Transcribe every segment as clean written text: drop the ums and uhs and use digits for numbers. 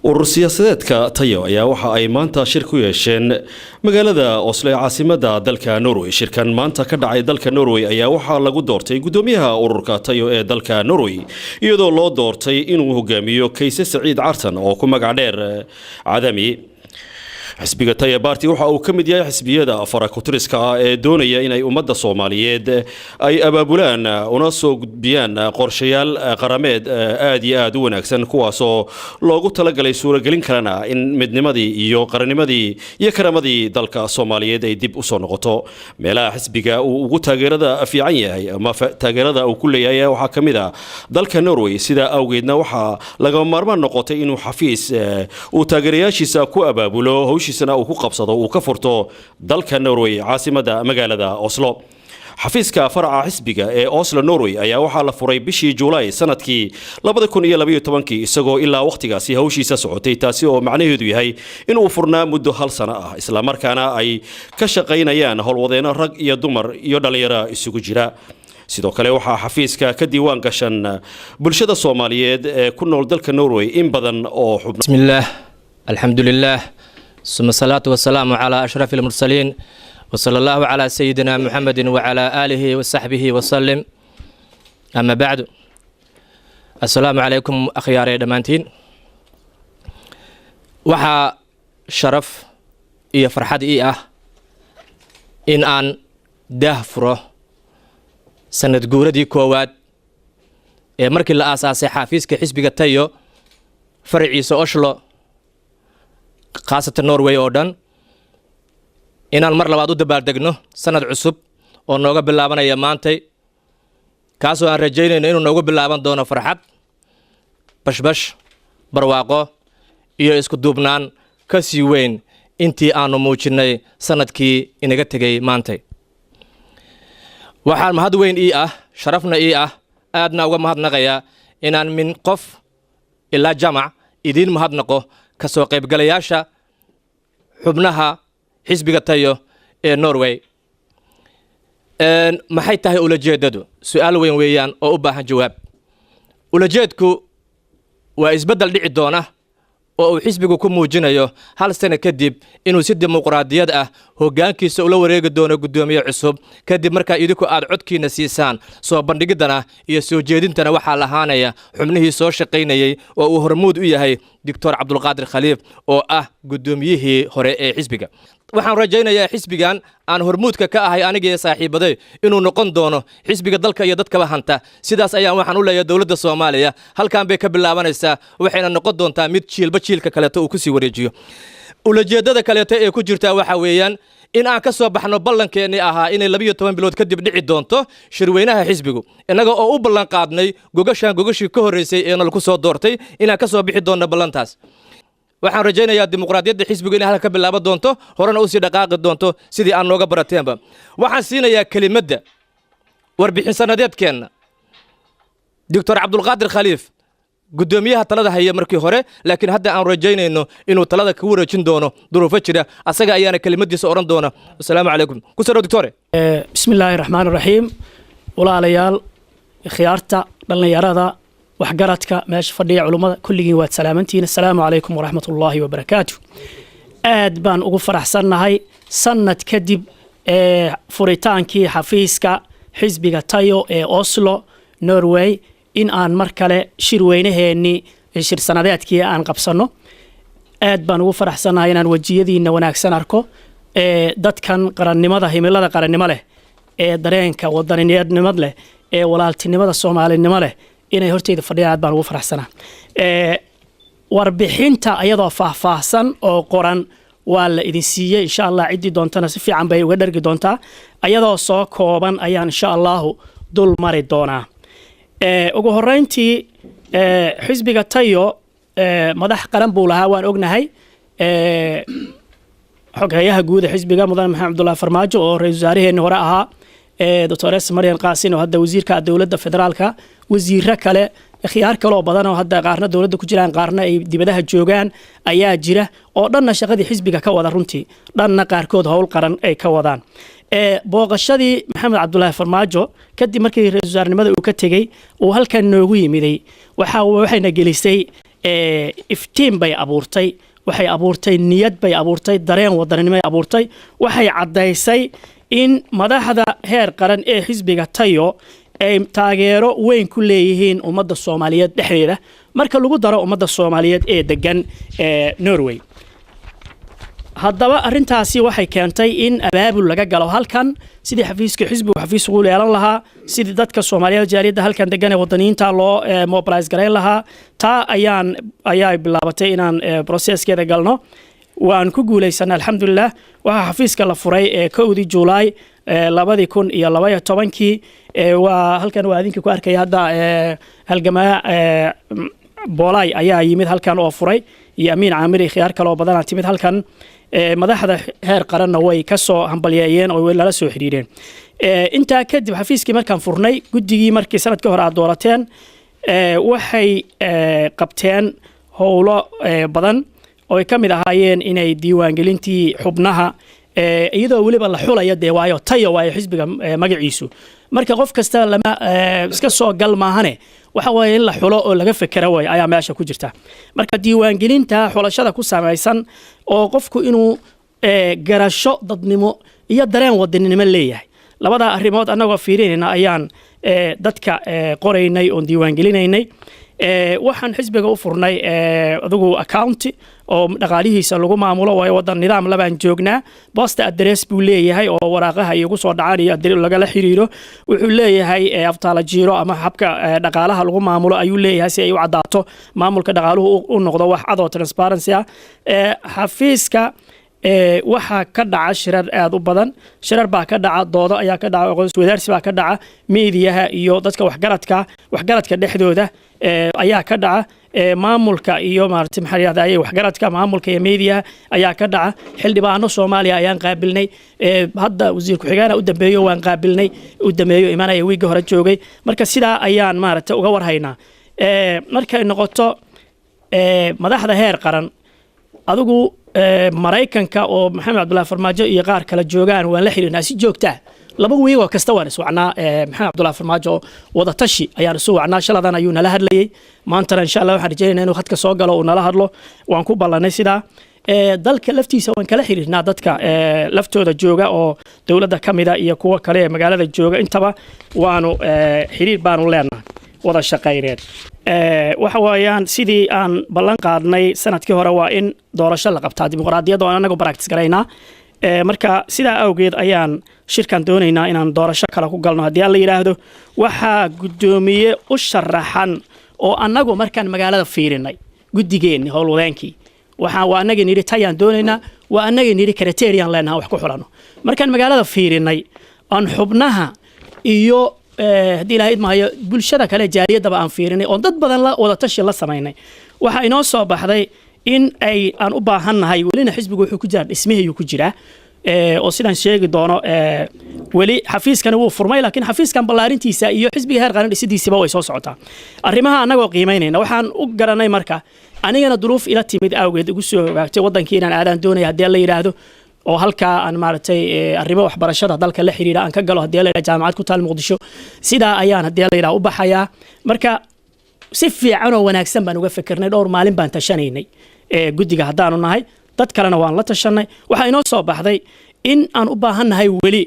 Urur siyaasadeedka Tayo ayaa waxa ay maanta shir ku yeesheen magaalada Oslo ee caasimada dalka Norway. Shirkan maanta ka dhacay dalka Norway ayaa waxaa lagu doortay gudoomiyaha ururka Tayo ee dalka Norway, iyadoo loo doortay inuu hogaamiyo Kayse Saciid Cartan oo ku magac dheer Cadami. Xisbiga Tayo Party waxa uu ka mid yahay xisbiyada farakutiriska ah ee doonaya inay ummadda Soomaaliyeed ay abaabulaan una soo gudbiyaan qorshayaal qarameed aad iyo aad u wanaagsan, kuwaasoo loogu talagalay suuragelin karana in midnimadii iyo qarannimadii iyo karamadii dalka Soomaaliyeed ay dib usoo noqoto. Meelaha xisbiga uu ugu taageerada fiican yahay ama taageerada uu ku leeyahay waxaa ka mid ah dalka Norway. Sidaa awgeedna waxaa lagama maarmaan noqotay inuu xafiis uu taageerayaashiisa ku abaabulo, hawshiisana uu ku qabsado, uu ka furto dalka Norway, caasimada magaalada Oslo. Xafiiska faraca xisbiga ee Oslo, Norway ayaa waxaa la furay bishii Juulaay sanadkii 2012-kii, isagoo ilaa wakhtigaasi hawshiisa socotay, taasi oo macnaheedu yahay inuu furnaa muddo hal sano ah, islamarkaana ay ka shaqaynayaan howlwadeenno rag iyo dumar iyo dhallinyaro isugu jira. Sidoo kale waxaa xafiiska ka diiwaan gashan bulshada Soomaaliyeed ee ku nool dalka Norway in badan oo xubno. بسم الله، الحمد لله، ثم الصلاة والسلام على أشرف المرسلين، وصلى الله على سيدنا محمد وعلى آله وصحبه وسلم، أما بعد، السلام عليكم أخياري dhammaantiin. Waxaa sharaf iyo farxad ii ah in aan daah furo sanad guuradii koowaad ee markii la aasaasay xaafiiska xisbiga Tayo faraciisa Oslo, khaasatan Norway oo dhan, inaan mar labaad u dabaaldegno sanad cusub oo nooga bilaabanaya maantay, kaasoo aan rajaynayno inuu noogu bilaaban doono farxad, bashbash, barwaaqo iyo isku duubnaan ka sii weyn intii aanu muujinnay sanadkii inaga tegay maantay. Waxaan mahad weyn ii ah, sharafna ii ah, aadna uga mahadnaqayaa inaan min qof ilaa jamac idiin mahadnaqo ka soo qaybgalayaasha xubnaha xisbiga Tayo ee Norway. Maxay tahay ulajeeddadu? Su-aal weyn weeyaan oo u baahan jawaab. Ulajeedku waa isbeddel dhici doona oo uu xisbigu ku muujinayo hal sano kadib inuu si dimuqraadiyad ah hoggaankiisa ula wareegi doono guddoomiye cusub, kadib markaa idinku aad codkiina siisaan. Soo bandhigiddana iyo soo jeedintana waxaa lahaanaya xubnihii soo shaqaynayey oo uu hormuud u yahay Doctor Cabdulqaadir Khaliif oo ah guddoomiyihii hore ee xisbiga. Waxaan rajaynayaa xisbigan aan hormuudka ka ahay anigii saaxiibaday inuu noqon doono xisbiga dalka iyo dadkaba hanta. Sidaas ayaan waxaan u leeyahay dowladda Soomaaliya halkan bay ka bilaabanaysaa, waxayna noqon doontaa mid jiilba jiilka kaleeto uu kusii wareejiyo. Ulajeeddada kaleeto ee ku jirtaa waxaa weeyaan in aan ka soo baxno ballankeenii ahaa inay 12 bilood kadib dhici doonto shirweynaha xisbigu, innaga oo u ballan qaadnay gogashaan gogashii ka horreysay ee nalaku soo doortay inaan ka soo bixi doonno ballantaas. Waxaan rajaynayaa dimuqraadiyadda xisbigu inay halka ka bilaaban doonto, horena usii dhaqaaqi doonto sidii aan nooga barateenba. Waxaan siinayaa kelimadda warbixin sanadeedkeenna Doctor Cabdulqaadir Khaliif, guddoomiyaha talada haya markii hore, laakiin hadda aan rajaynayno inuu talada ka wareejin doono duruufo jira. Asaga ayaana kelimadiisa odhan doona. Asalaamu calaykum, ku soo dhow, doctore. Bismi illaahi raxmaan raxiim. Walaalayaal, khiyaarta, dhallinyarada, waxgaradka meesha fadhiya, culummada, kulligiin waad salaamantihiin. Assalaamu calaykum waraxmat ullaahi wabarakaatu. Aad baan ugu faraxsannahay sanad kadib ee furitaankii xafiiska xisbiga Tayo ee Oslo, Norway, in aan mar kale shir weynaheennii shir sanadeedkii aan qabsanno. Aad baan ugu faraxsannahay inaan wejiyadiina wanaagsan arko, ee dadkan qarannimada, himilada qarannimo leh, ee dareenka wadaninimad leh, ee walaaltinimada Soomaalinimo leh inay horteyda fadhiyaan. Aad baan ugu faraxsanaa. Warbixinta ayadoo faahfaahsan oo qoran waa la idin siiyey. Insha Allah ciddii doontana si fiican bay uga dhargi doontaa. Ayadoo soo kooban ayaan insha Allahu dul mari doonaa. Ugu horeyntii, xisbiga Tayo madax qaran buu lahaa, waan ognahay. Xoghayaha guud ee xisbiga, Mudane Maxamed Cabdullahi Farmaajo oo ra-isul wasaaraheenni hore ahaa, Doctores Maryan Qaasin oo hadda wasiirka dowladda federaalka, wasiiro kale, khiyaar kaloo badan oo hadda qaarna dowladda ku jiraan, qaarna ay dibadaha joogaan ayaa jira, oo dhanna shaqadii xisbiga ka wada runtii, dhanna qaarkood howl qaran ay ka wadaan. Booqashadii Maxamed Cabdulaahi Farmaajo kadib markii ra-isul wasaarnimada uu ka tegey uu halkan noogu yimiday waxayna gelisay Iftiin bay abuurtay, waxay abuurtay niyad bay abuurtay, dareen wadaninimay abuurtay. Waxay caddaysay in madaxda heer qaran ee xisbiga Tayo ay taageero weyn ku leeyihiin ummadda Soomaaliyeed dhexdeeda, marka lagu daro ummadda Soomaaliyeed ee degan ee Norway. Haddaba arrintaasi waxay keentay in abaabul laga galo halkan, sidii xafiiska xisbigu xafiis ugu yeelan lahaa, sidii dadka Soomaaliyeed, jaaliyadda halkan degan ee wadaniyiinta loo mobilize garayn lahaa. Taa ayaa bilaabatay inaan processkeeda galno. Waan ku guulaysanay, alxamdulilah. Waxaa xafiiska la furay 1dii Juulaay 2012-kii. Waa halkan, waa adinka ku arkaya hadda. Halgamaa Boolay ayaa yimid halkan oo furay, iyo Amiin Caamiri, khiyaar kale oo badanaa timid halkan. Madaxda heer qaranna way ka soo hambalyeeyeen oo lala soo xiriireen. Intaa kadib, xafiiskii markaan furnay, guddigii markii sanadkii hore aad doorateen waxay qabteen howlo badan oo ay ka mid ahaayeen inay diiwaangelintii xubnaha, iyadoo weliba la xulayo dee, waayo Tayo waayo xisbiga magaciisu. Marka qof kasta lama iska soo gal maahane, waxa waaye in la xulo oo laga fekera way ayaa meesha ku jirta. Marka diiwaangelinta xulashada ku samaysan oo qofku inuu garasho dadnimo iyo dareen wadaninimo leeyahay, labada arrimood annagoo fiirinayna ayaan dadka qoraynay oon diiwaangelinaynay. Waxaan xisbiga u furnay adigu account oo dhaqaalihiisa lagu maamulo, waayo wadan nidaam labaan joognaa. Post address buu leeyahay oo waraaqaha igu soo dhacaan iyo lagala xiriiro. Wuxuu leeyahay avtalegiro ama habka dhaqaalaha lagu maamulo ayuu leeyahay, si ay u caddaato maamulka dhaqaaluhu u noqdo wax cad oo transparency ah. Xafiiska waxaa ka dhaca shirar aada u badan. Shirar baa ka dhaca, doodo ayaa ka dhaca, aqoonswadaarsi baa ka dhaca, miidiyaha iyo dadka waxgaradka dhexdooda ayaa ka dhaca, maamulka iyo maarata maxaa yidhahdaa, waxgaradka, maamulka iyo miidiyaha ayaa ka dhaca. Xildhibaano Soomaaliya ayaan qaabilnay. Hadda wasiir ku-xigeena u dambeeyo waan qaabilnay, u dambeeyo imanaya wiigga hore joogay. Marka sidaa ayaan maaragta uga warhaynaa. Markay noqoto madaxda heer qaran, adigu Maraykanka oo Maxamed Cabdullahi Farmaajo iyo qaar kale joogaan, waan la xiriirnaa si joogtaa. 2 wiig oo kasta waan iswacnaa Maxamed Cabdullahi Farmaajo, wada tashi ayaan isu wacnaa. Shaladan ayuu nala hadlayey, maantana insha Allah waxaan rajeynayna inuu khadka soo galo uu nala hadlo. Waan ku ballanay sidaa. Dalka laftiisa waan kala xiriirnaa dadka laftooda jooga oo dowladda ka mida iyo kuwa kale ee magaalada jooga, intaba waanu xiriir baanu leenahay wada shaqayneed. Waxa weeyaan sidii aan ballan qaadnay sanadkii hore, waa in doorasho la qabtaa, dimuqraadiyadda waan anagu practice garaynaa. Marka sidaa awgeed ayaan shirkan doonaynaa inaan doorasho kale ku galno haddii aan la yidhaahdo. Waxaa guddoomiye u sharaxan oo annagu markaan magaalada fiirinay, guddigeenni howlwadeenkii, waxaa waa annagii nidhi Tayaan doonaynaa, waa annagii nidhi criteria aan leenaha wax ku xulano. Markaan magaalada fiirinay aan xubnaha iyo haddii Ilahay idmahayo bulshada kale, jaaliyaddaba aan fiirinay oon dad badan la wada tashi la samaynay, waxaa inoo soo baxday in ay aan u baahannahay. Welina xisbigu wuxuu ku jiraa dhismihiyuu ku jiraa, oo sidaan sheegi doono weli xafiiskani wuu furmay, laakiin xafiiskan ballaarintiisa iyo xisbiga heer qaran dhisidiisiba way soo socotaa. Arrimaha annagoo qiimaynayna waxaan u garanay, marka anigana duruuf ila timid awgeed igu soo hogaagtay wadankii inaan aadaan doonaya haddii la yidhaahdo, oo halkaa aan maaragtay arrimo waxbarashada dalka la xiriira aan ka galo haddii la yidhahdo, jaamacad ku taal Muqdisho. Sidaa ayaan haddii la yidhahdo u baxayaa. Marka si fiican oo wanaagsan baan uga fikirnay, dhowr maalin baan tashanaynay guddiga haddaanu nahay, dad kalena waan la tashanay. Waxaa inoo soo baxday in aan u baahannahay weli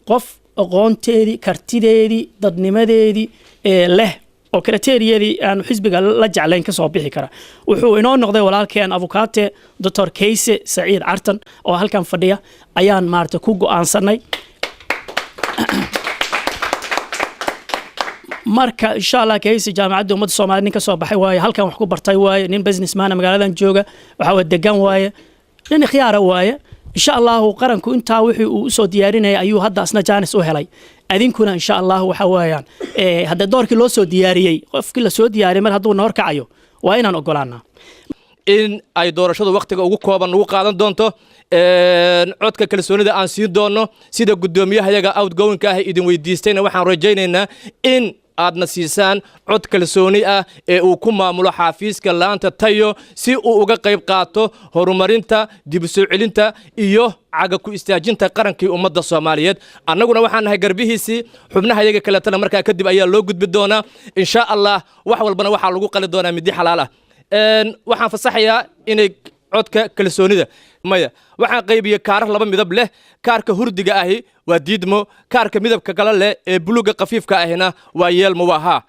qof aqoonteedii, kartideedii, dadnimadeedii leh oo criteriadii aanu xisbiga la jeclayn ka soo bixi kara. Wuxuu inoo noqday walaalkeen abukaate Doctor Kayse Saciid Cartan oo halkan fadhiya ayaan maarata ku go'aansanay. Marka insha Allah Kayse Jaamacadda Ummadda Soomaaliyed nin ka soo baxay waaye, halkan wax ku bartay waaye, nin businessman magaaladan jooga waxa waa degan waaye, nin ikhyaara waaye. Insha Allahu qaranku intaa wixii uu usoo diyaarinaya ayuu hadda asna jaanis u helay. Adinkuna insha Allahu waxa weeyaan hadda doorkii loo soo diyaariyey, qofkii lasoo diyaariyey mar hadduu na horkacayo waa inaan ogolaanaa. In ay doorashadu wakhtiga ugu kooban nagu qaadan doonto, codka kalsoonida aan siin doonno sida guddoomiyahayaga outgoingka ah idin weydiistayna, waxaan rajaynaynaa in aadna siisaan cod kalsooni ah ee uu ku maamulo xaafiiska laanta Tayo, si uu uga qayb qaato horumarinta, dib u soo celinta iyo caga ku istaajinta qarankii ummadda Soomaaliyeed. Annaguna waxaan nahay garbihiisii, xubnaha iyaga kaleetana markaa kadib ayaa loo gudbi doonaa insha Allah. Wax walbana waxaa lagu qali doonaa midi xalaal ah. Waxaan fasaxayaa inay codka kalsoonida maya. Waxaan qaybiyey kaarar laba midab leh. Kaarka hurdiga ahi waa diidmo, kaarka midabka kale leh ee buluugga khafiifka ahina waa yeelmo, waa haa.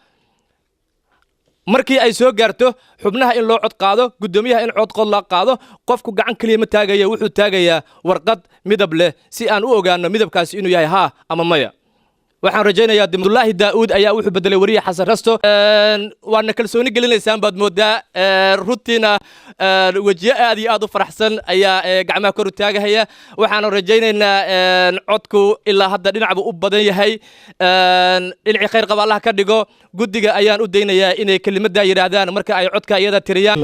Markii ay soo gaarto xubnaha in loo cod qaado, guddoomiyaha in codqod la qaado, qofku gacan keliya ma taagaya, wuxuu taagayaa warqad midab leh si aan u ogaano midabkaasi inuu yahay haa ama maya. Waxaan rajaynayaa Abdullaahi Daa'uud ayaa wuxuu bedelay wariye Xasan Rasto. Waadna kalsooni gelinaysaan baad moodaa. Runtiina wejiyo aad iyo aad u faraxsan ayaa gacmaha kor u taagahaya. Waxaanu rajaynaynaa codku ilaa hadda dhinac buu u badan yahay. Dhinacii khayr qaba Allah ka dhigo. Guddiga ayaan u daynayaa inay kelimaddaa yidhaahdaan marka ay codka iyada tiriyaan.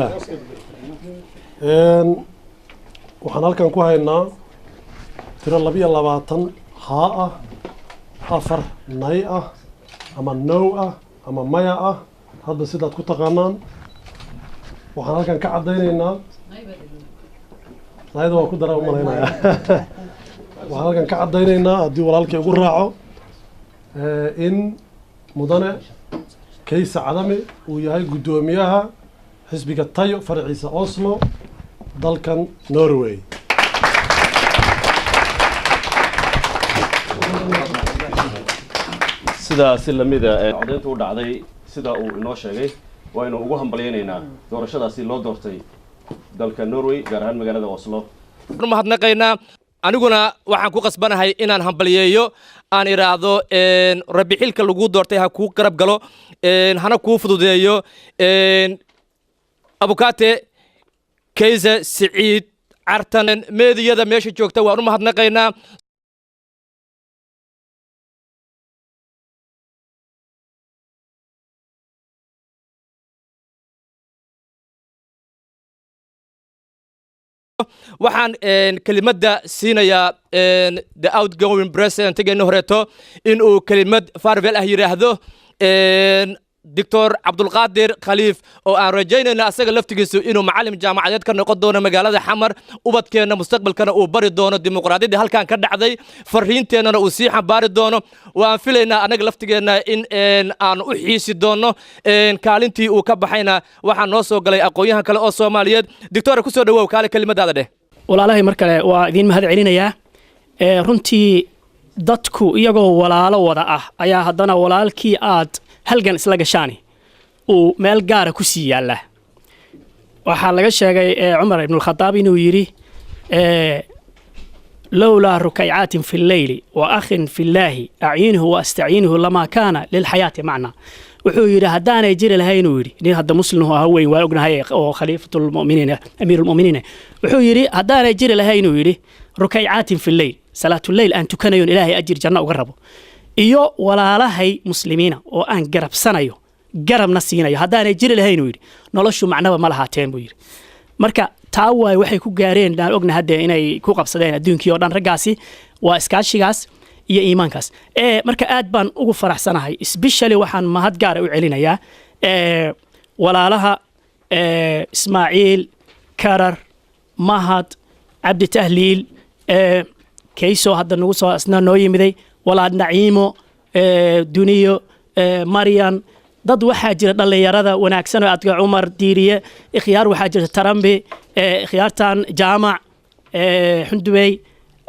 Waxaan halkan ku haynaa tiro 22 haa ah, 4 nay ah ama no ah ama maya ah, hadda sidaad ku taqaanaan. Waxaan halkan ka caddaynaynaa, nayada waa ku daraa umalaynayaa. Waxaan halkan ka caddaynaynaa, haddii walaalkay ugu raaco, in mudane Kaysa Cadami uu yahay guddoomiyaha xisbiga Tayo faraciisa Oslo, dalkan Norway. Sidaa si lamida codayntu u dhacday sida uu inoo sheegay, waynu ugu hambalyaynaynaa doorashadaasi loo doortay dalka Norway, gaar ahaan magaalada Oslo. Mahadnaqaynaa. Aniguna waxaan ku qasbanahay inaan hambalyeeyo, aan idhaahdo Rabbi xilka lagu doortay ha kuu garab galo, hana kuu fududeeyo. Abukaate Kayse Siciid Cartan, meediyada meesha joogta waan u mahadnaqaynaa. Waxaan kelimadda siinayaa the outgoing president-geena horeeto in uu kelimad farewell ah yidhaahdo, Doctor Cabdulqaadir Khaliif, oo aan rajaynayno asaga laftigiisu inuu macallim jaamacadeed ka noqon doono magaalada Xamar, ubadkeenna mustaqbalkana uu bari doono dimuqraadiyaddii halkan ka dhacday, fariinteennana uu sii xambaari doono. Waan filaynaa annaga laftigeenna in aan u xiisi doono kaalintii uu ka baxayna. Waxaa noo soo galay aqoon-yahan kale oo Soomaaliyeed. Doctor, ku soo dhawow, kaale kelimadaada dheh. Walaalahay, mar kale waa idiin mahad celinayaa. Runtii dadku iyagoo walaalo wada ah ayaa haddana walaalkii aad halgan isla gashaani uu meel gaara ku sii yaallaa. Waxaa laga sheegay Cumar Ibnulkhadaab inuu yidhi: "لولا ركيعات في الليل وأخ في الله أعينه وأستعينه لما كان للحياة معنى." Wuxuu yidhi haddaanay jiri lahayn, uu yidhi, nin hadda muslim ah weyn waa ognahay oo khaliifatulmuminiin, amiirulmuminiin, wuxuu yidhi haddaanay jiri lahayn, uu yidhi, ركيعات في الليل, salaatuleyl aan tukanayo, Ilaahay ajir janno uga rabo, iyo walaalahay muslimiina oo aan garabsanayo, garabna siinayo, haddaanay jiri lahayn, uu yidhi, noloshu macnaba ma lahaateen, buu yidhi. Marka taa waay waxay ku gaareen aan ogna hadde inay ku qabsadeen adduunkii oo dhan raggaasi, waa iskaashigaas iyo iimaankaas. Marka aad baan ugu faraxsanahay. Especially waxaan mahad gaara u celinayaa walaalaha Ismaaciil Karar, Mahad Cabdi Tahliil, Kayso hadda nagu soo asna noo yimiday, walaal Naciimo, Duniyo, Maryan. Dad waxaa jira dhallinyarada wanaagsan oo adka Cumar Diiriye, ikhyaar waxaa jirta Tarambi, ikhyaartan Jaamac Xundubey,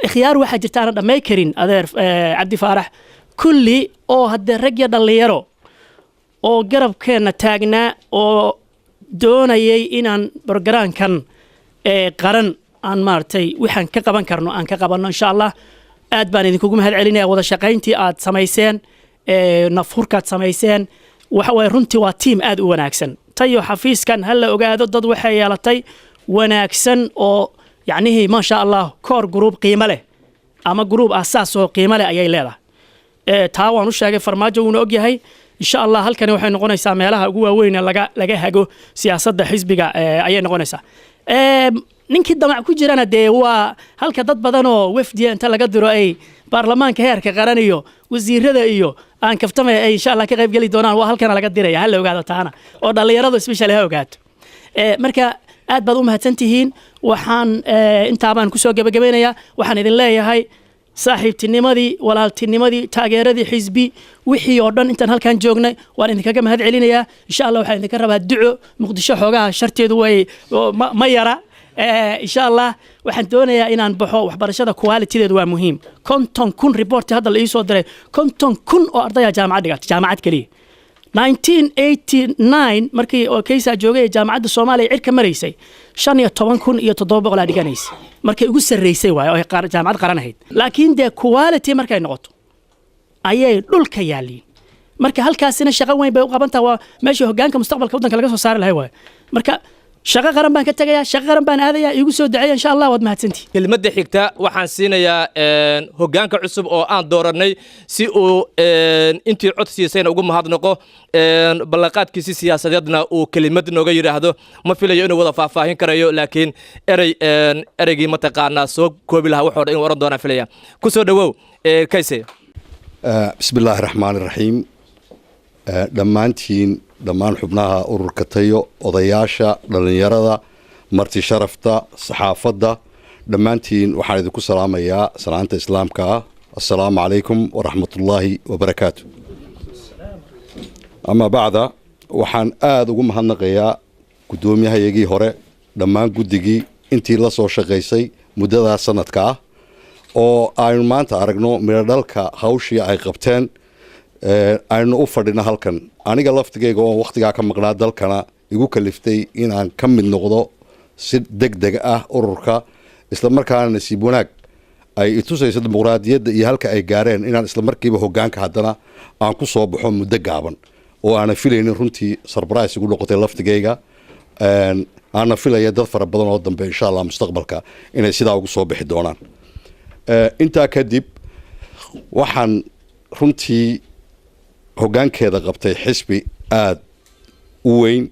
ikhyaar waxaa jirta aanan dhammay karin, adeer Cabdi Faarax, kulli oo haddee rag iyo dhallinyaro oo garabkeenna taagnaa oo doonayay inaan programkan qaran aan maaragtay waxaan ka qaban karno aan ka qabanno, insha Allah. Aad baan idinkugu mahad celinaya wada shaqayntii aad samayseen, nafhurkaad samayseen. Waxa waye runtii waa team aad u wanaagsan Tayo. Xafiiskan ha la ogaado, dad waxay yeelatay wanaagsan oo yacnihii maasha Allah core group qiimo leh ama group asaas oo qiimo leh ayay leedahay. Taa waan u sheegay Farmaajo, wuuna ogyahay. Insha Allah halkani waxay noqonaysaa meelaha ugu waaweyn ee laga hago siyaasadda xisbiga ayay noqonaysaa. Ninkii damac ku jirana dee waa halka dad badan oo wafdiya inta laga diro ay baarlamaanka heerka qaran iyo wasiirada iyo aan kaftamay ay insha Allah ka qayb geli doonaan. Waa halkana laga diraya, ha la ogaado taana, oo dhallinyaradu especially ha ogaato. Marka aad baad u mahadsan tihiin. Waxaan intaabaan kusoo gebagabaynayaa, waxaan idin leeyahay Saaxiibtinimadii, walaaltinimadii, taageeradii xisbi, wixii oo dhan intaan halkan joognay waan idinkaga mahad celinayaa. Insha Allah waxaan idinka rabaa duco. Muqdisho xoogaha sharteedu way ma yara. Insha Allah waxaan doonayaa inaan baxo. Waxbarashada qualitydeedu waa muhiim. 50,000 report hadda la iisoo diray, 50,000 oo ardaya jaamacad dhigata, jaamacad keliya. 1989 markii oo Kaysa joogay ee Jaamacadda Soomaaliya cirka maraysay, 15,700 aa dhiganaysay markay ugu sarreysay waaye oo ay jaamacad qaran ahayd. Laakiin dee quality markay noqoto ayay dhulka yaaliin. Marka halkaasina shaqo weyn bay u qaban tahay. Waa meeshii hoggaanka mustaqbalka waddanka laga soo saari lahay waaye. Marka shaqo qaran baan ka tegayaa, shaqo qaran baan aadayaa. Iigu soo duceeya insha Allah. Waad mahadsantihi. Kelmadda xigta waxaan siinayaa hoggaanka cusub oo aan doorannay si uu intii cod siisayna ugu mahadnaqo, ballanqaadkiisi siyaasadeedna uu kelimad nooga yidhaahdo. Ma filayo inuu wada faahfaahin karayo, laakiin erey ereygii mataqaanaa soo koobi lahaa waxoo dhan inuu oran doonaan filaya. Ku soo dhowow, Kayse. Bismi illaahi raxmaani raxiim. Dhammaantiin, dhammaan xubnaha ururka Tayo, odayaasha, dhallinyarada, marti sharafta, saxaafadda, dhammaantiin waxaan idinku salaamayaa salaanta islaamka ah: assalaamu calaykum waraxmatullaahi wabarakaatu. Ama bacda, waxaan aada ugu mahadnaqayaa guddoomiyahayagii hore, dhammaan guddigii, intii la soo shaqaysay muddadaa sanadka ah oo aynu maanta aragno midho dhalka hawshii ay qabteen. Aynu u fadhino halkan. Aniga laftigayga oo wakhtigaa ka maqnaa dalkana igu kaliftay inaan ka mid noqdo si deg deg ah ururka, isla markaana nasiib wanaag ay itusayso dimuqraadiyadda iyo halka ay gaareen inaan isla markiiba hogaanka haddana aan ku soo baxo muddo gaaban oo aanan filaynin. Runtii surprise igu noqotay laftigayga, aana filaya dad fara badan oo dambe insha Allah mustaqbalka inay sidaa ugu soo bixi doonaan. Intaa kadib, waxaan runtii hoggaankeeda qabtay xisbi aada u weyn,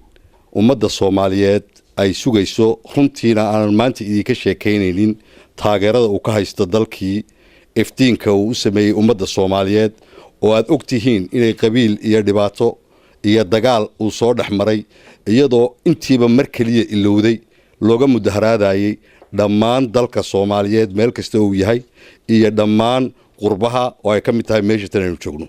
ummadda Soomaaliyeed ay sugayso. Runtiina aanan maanta idinka sheekaynaynin taageerada uu ka haysto dalkii, iftiinka uu u sameeyey ummadda Soomaaliyeed oo aad og tihiin inay qabiil iyo dhibaato iyo dagaal uu soo dhex maray, iyadoo intiiba mar keliya ilowday looga mudaharaadayey dhammaan dalka Soomaaliyeed meel kasta uu yahay iyo dhammaan qurbaha oo ay ka mid tahay meesha tan aynu joogno.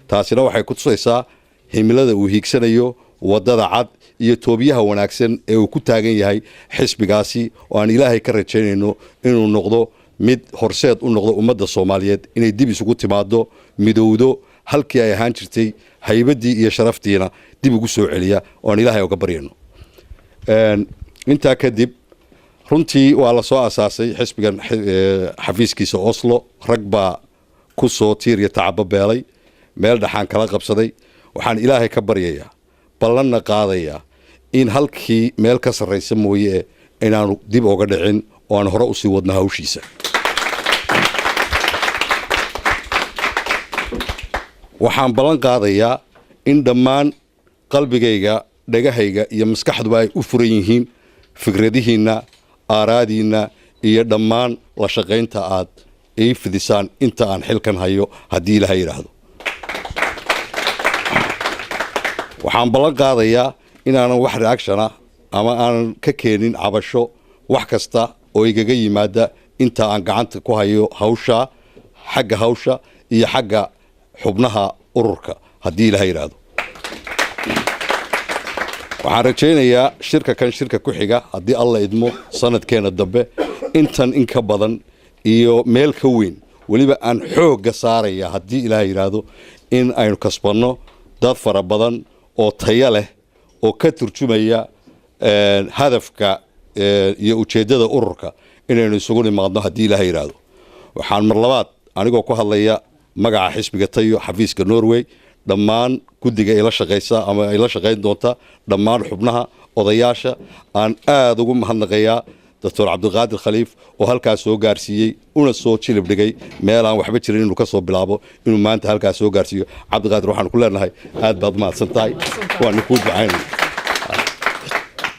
Taasina waxay ku tusaysaa himilada uu hiigsanayo, waddada cad iyo toobiyaha wanaagsan ee uu ku taagan yahay xisbigaasi, oo aan Ilaahay ka rajaynayno inuu noqdo mid horseed u noqdo ummadda Soomaaliyeed inay dib isugu timaado, midowdo, halkii ay ahaan jirtay, haybaddii iyo sharaftiina dib ugu soo celiya, oo aan Ilaahay uga baryayno. Intaa kadib, runtii waa la soo asaasay xisbigan xafiiskiisa Oslo. Rag baa ku soo tiir iyo tacabo beelay, meel dhaxaan kala qabsaday. Waxaan Ilaahay ka baryayaa, ballanna qaadayaa in halkii meel ka sarraysa mooye inaanu dib oga dhicin oo aan hore usii wadno hawshiisa. Waxaan ballan qaadayaa in dhammaan qalbigayga, dhegahayga iyo maskaxduba ay u furan yihiin fikradihiinna, aaraadiinna iyo dhammaan la shaqaynta aad ii fidisaan inta aan xilkan hayo, haddii Ilaahay yidhaahdo. Waxaan ballan qaadayaa inaanan wax reactiona ama aanan ka keenin cabasho wax kasta oo igaga yimaada inta aan gacanta ku hayo hawsha, xagga hawsha iyo xagga xubnaha ururka, haddii Ilaahay yidhaahdo. Waxaan rajaynayaa shirka kan shirka ku xiga, haddii Alla idmo, sanadkeena dambe intan in ka badan iyo meel ka weyn weliba aan xoogga saaraya, haddii Ilaahay yidhaahdo, in aynu kasbanno dad fara badan oo tayo leh oo ka turjumaya hadafka iyo ujeeddada ururka inaynu isugu nimaadno, haddii Ilaahay yidhaahdo. Waxaan mar labaad, anigoo ku hadlaya magaca xisbiga Tayo, xafiiska Norway, dhammaan guddiga ila shaqaysa ama ila shaqayn doonta, dhammaan xubnaha, odayaasha, aan aada ugu mahadnaqayaa Doctor Cabdiqaadir Khaliif oo halkaas soo gaarsiiyey, una soo jilib dhigay meel aan waxba jirin inuu ka soo bilaabo, inuu maanta halkaas soo gaarsiiyo. Cabdiqaadir, waxaanu ku leenahay aad baad mahadsan tahay, waanu kuu ducaynay.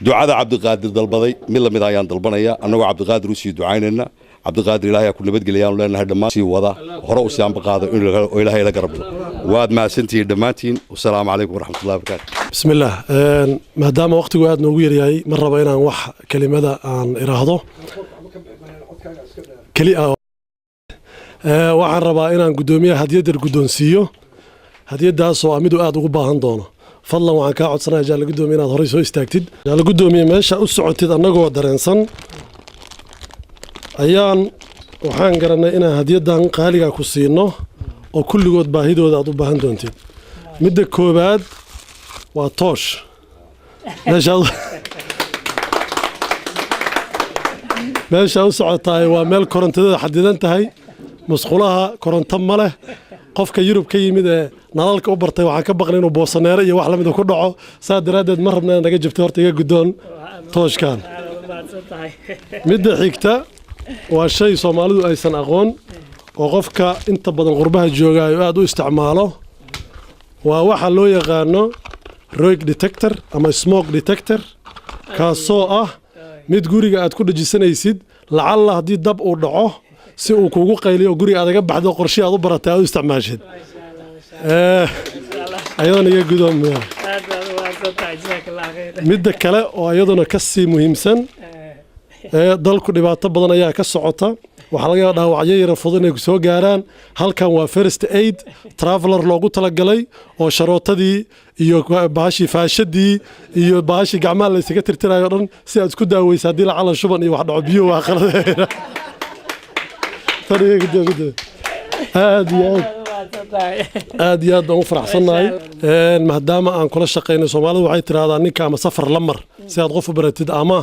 Ducada Cabdiqaadir dalbaday mid lamid ayaan dalbanaya, annagoo Cabdiqaadir usii ducaynayna. Cabdiqaadir, Ilaahay ku nabadgeliyaanu leenahay. Dhammaan sii wada, hore usii ambaqaado oo Ilaahay la garabdo. Waad mahadsantihiin dhammaantiin. Wasalaamu calaykum waraxmatullahi wabarakaatu. Bismi illaah. Maadaama waqtigu aada noogu yaryahay, ma rabo inaan wax kelimada aan iraahdo keli ah. Waxaan rabaa inaan guddoomiyaha hadiyad yar guddoonsiiyo, hadiyadaasoo ah miduu aada ugu baahan doono. Fadlan waxaan kaa codsanaya, jaalla guddoomiye, inaad horey soo istaagtid. Jaalla guddoomiye, meesha u socotid annagoo dareensan ayaan waxaan garanay inaan hadiyaddan qaaligaa ku siino oo kulligood baahidooda aad u baahan doontid. Midda koowaad waa toosh. Meesha u socotaay waa meel korontadeeda xadidan tahay, musqulaha koronto ma leh. Qofka Yurub ka yimid ee nalalka u bartay waxaan ka baqnay inuu boosaneero iyo wax lamida ku dhaco. Saa daraaddeed ma rabna inaad naga jabtay. Horta iga guddoon tooshkan. Midda xigta waa shay Soomaalidu aysan aqoon oo qofka inta badan qurbaha jooga ay aada u isticmaalo. Waa waxa loo yaqaano røyk detector ama smoke detector, kaasoo ah mid guriga aad ku dhajisanaysid lacalla haddii dab uu dhaco, si uu kuugu qayliyo oo guriga aad aga baxdo. Qorshii aad u baratay aad u isticmaashid. Ayadana iga gudoomiya. Midda kale oo iyaduna ka sii muhiimsan ee dalku dhibaato badan ayaa ka socota. Waxaa laga yaaba dhaawacyo yara fudud inay ku soo gaaraan. Halkan waa first aid traveler loogu talagalay oo sharootadii iyo bahashii faashadii iyo bahashii gacmaha la isaga tirtirayo o dhan, si aad isku daaweysa haddii lacala shuban iyo wax dhaco, biyo waa qaladeena. Tan iga guddoon. Aad iyo aad, aad iyo aad baan u faraxsannahay maadaama aan kula shaqaynay. Soomaalidu waxay tiraahdaa ninka ama safar la mar si aad qof u baratid ama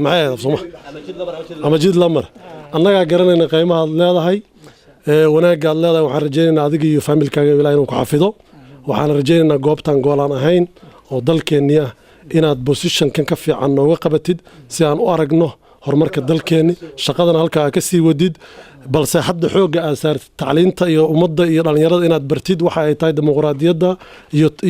maxay ahayd Sooma ama jid la mar. Annagaa garanayna qiimahaad leedahay, wanaagga aad leedahay. Waxaan rajaynaynaa adiga iyo faamilkaaga Ilaah inuu ku xafido. Waxaan rajaynaynaa goobtan goolaan ahayn oo dalkeennii ah inaad positionkan ka fiican nooga qabatid, si aan u aragno horumarka dalkeenni, shaqadana halkaa ka sii wadid, balse hadda xoogga aad saartid tacliinta iyo ummadda iyo dhallinyarada inaad bartid waxa ay tahay dimuqraadiyadda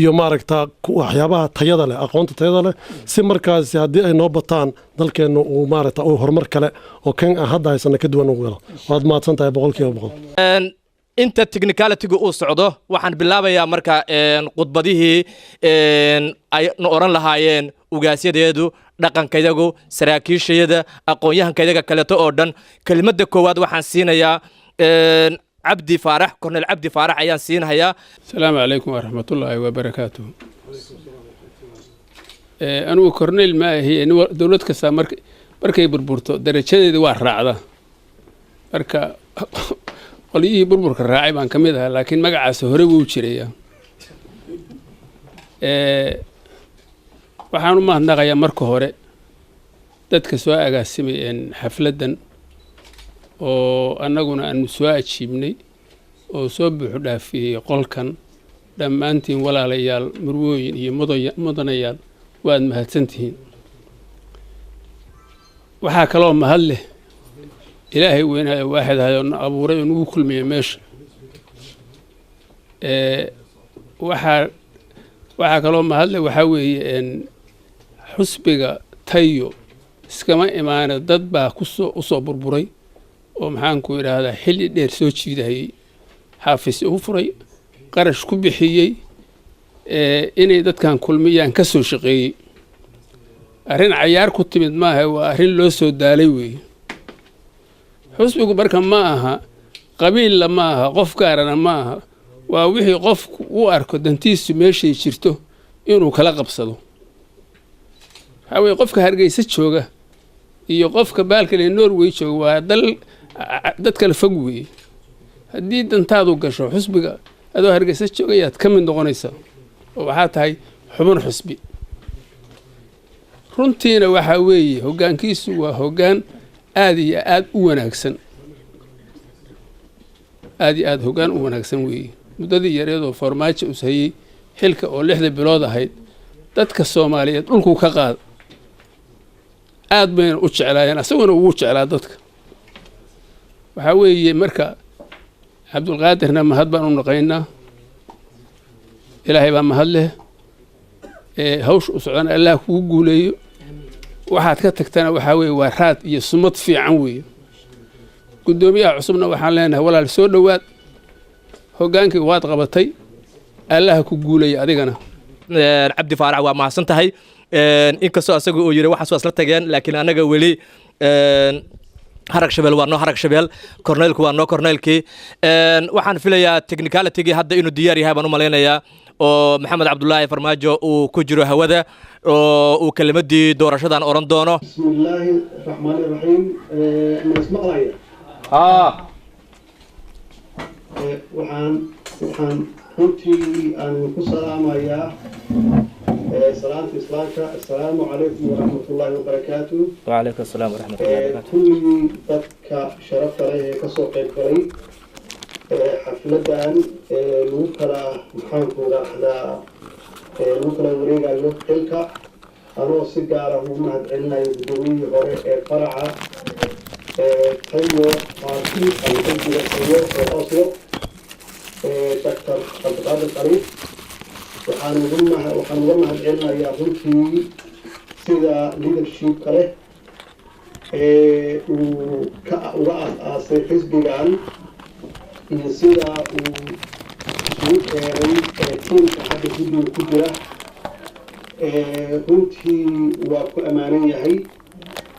iyo maaragta waxyaabaha tayada leh, aqoonta tayada leh, si markaasi haddii ay noo bataan dalkeennu uu maaragta uu horumar kale oo kan aan hadda haysana ka duwan ugu galo. Waad mahadsan tahay 100%. Inta technicalitygu uu socdo, waxaan bilaabayaa marka khudbadihii ay na odhan lahaayeen ugaasyadeedu, dhaqankayagu, saraakiishayada, aqoon-yahankayaga kaleeto oo dhan. Kelimadda koowaad waxaan siinayaa Cabdi Faarax, Cornel Cabdi Faarax ayaan siinahayaa. Asalaamu calaykum waraxmatullaahi wabarakaatuhu. Anigu cornel ma ahi. Dowlad kastaa markay burburto darajadeeda waa raacda. Marka qolyihii burburka raacay baan ka mid ahaa, laakiin magacaas hore wuu jiraya. Waxaan u mahadnaqayaa marka hore dadka soo agaasimay xafladdan oo annaguna aanu soo ajiibnay oo soo buuxu dhaafiyey qolkan. Dhammaantiin walaalayaal, murwooyin iyo mudanayaal, waad mahadsantihiin. Waxaa kaloo mahad leh Ilaahay weynaayo waaxid ahay oo na abuuray oo nagu kulmiyey meesha. Waxaa kaloo mahad leh waxaa weeye xusbiga Tayo iskama imaane, dad baa kusoo usoo burburay oo maxaanku idhaahdaa xilli dheer soo jiidahayey, xaafis ugu furay, qarash ku bixiyey, inay dadkan kulmiyaan ka soo shaqeeyey. Arrin cayaar ku timid maaha, waa arrin loo soo daalay weeye. Xusbigu marka ma aha qabiilla, ma aha qof gaarana, ma aha. Waa wixii qofku u arko dantiisu meeshay jirto inuu kala qabsado. Waxaa weye qofka Hargeysa jooga iyo qofka baalkale Norway jooga waa dal dad kale fog weeye. Haddii dantaadu gasho xusbiga, adoo Hargeysa jooga ayaad ka mid noqonaysaa oo waxaa tahay xubin xusbi. Runtiina waxaa weeye hoggaankiisu waa hoggaan aada iyo aada u wanaagsan, aada iyo aada hoggaan u wanaagsan weeye. Muddadii yareedoo Farmaajo us hayey xilka oo 6da bilood ahayd, dadka Soomaaliyeed dhulkuu ka qaada, aad bayna u jeclaayeen, asaguna ugu jeclaa dadka. Waxaa weeye marka Cabdulqaadirna mahad baan u naqaynaa, Ilaahay baa mahad leh. Hawsha u socdana Allah kugu guuleeyo. Waxaad ka tagtana waxaa weeye waa raad iyo sumad fiican weeye. Guddoomiyaha cusubna waxaan leenahay, walaal, soo dhowaad, hoggaankii waad qabatay, Allaha ku guuleeya adigana. Cabdi Faarax, waa mahadsan tahay. Inkastoo asagu uu yiri waxaas waa isla tageen, laakiin annaga weli Harag Shabeel waa noo Harag Shabeel, korneylku waa noo korneylkii. Waxaan filayaa technicalitygii hadda inuu diyaar yahay baan u malaynayaa, oo Maxamed Cabdulaahi Farmaajo uu ku jiro hawada oo uu kelimadii doorashadan odhan doono. بسم الله الرحمن الرحيم. Ma ismaqlaya? Haa. Waxaan runtii aan ku salaamayaa salaanta Islaamka: assalaamu calaykum waraxmat ullaahi wabarakaatu. وعليكم السلام ورحمة الله وبركاته. Kulligii dadka sharafta leh ee kasoo qayb galay xafladan lagu kala, maxaanku raahdaa, lagu kala wareegayo xilka, anoo si gaara ugu mahad celinayo guddoomiyihii hore ee faraca Tayo Party ama xisbiga Tayo ee Oslo, Dr. Cabdiqaadir Khaliif, waxaan uga mahad celinayaa runtii sida leadershipka leh ee uu ka uga aas-aasay xisbigan iyo sida uu isugu keenay tiimka hadda guddiga ku jira. Runtii waa ku ammaanan yahay,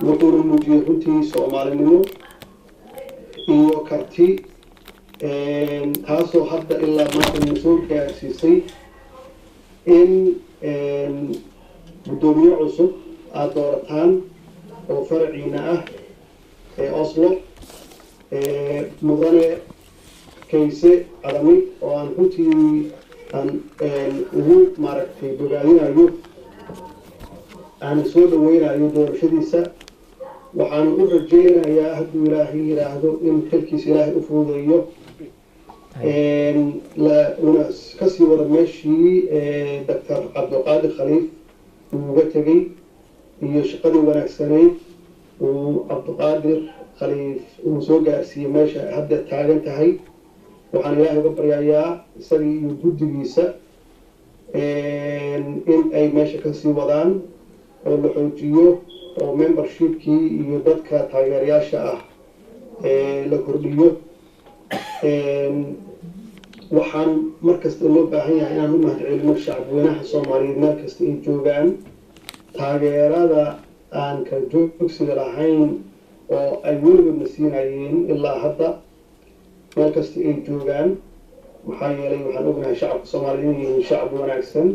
wuxuuna muujiyey runtii Soomaalinimo iyo karti, taasoo hadda ilaa maanta na soo gaarsiisay in guddoomiye cusub aada doorataan oo faraciina ah ee Oslo, mudane Kayse Cadami, oo aan runtii aan ugu maaragtay bogaadinayo, aan soo dhaweynayo doorashadiisa. Waxaan u rajeynayaa, hadduu Ilaahay yidhaahdo, in xilkiisa Ilaahay u fududeeyo, una kasii wada meeshii Doctor Cabdiqaadir Khaliif uu uga tegey iyo shaqadii wanaagsanayd uu Cabdiqaadir Khaliif uu soo gaarsiiyey meesha hadda taagan tahay. Waxaan Ilaahay uga baryayaa isagii iyo guddigiisa in ay meesha kasii wadaan oo la xoojiyo oo membershipkii iyo dadka taageerayaasha ah la kordhiyo. Waxaan mar kasta loo baahan yahay inaan u mahadcelino shacabweynaha Soomaaliyeed meel kasta ay joogaan, taageerada aan kala joogsiga lahayn oo ay weligoodna siinayeen ilaa hadda meel kasta ay joogaan. Maxaa yeelay, waxaan ognahay shacabka Soomaaliyeed inay yihiin shacab wanaagsan,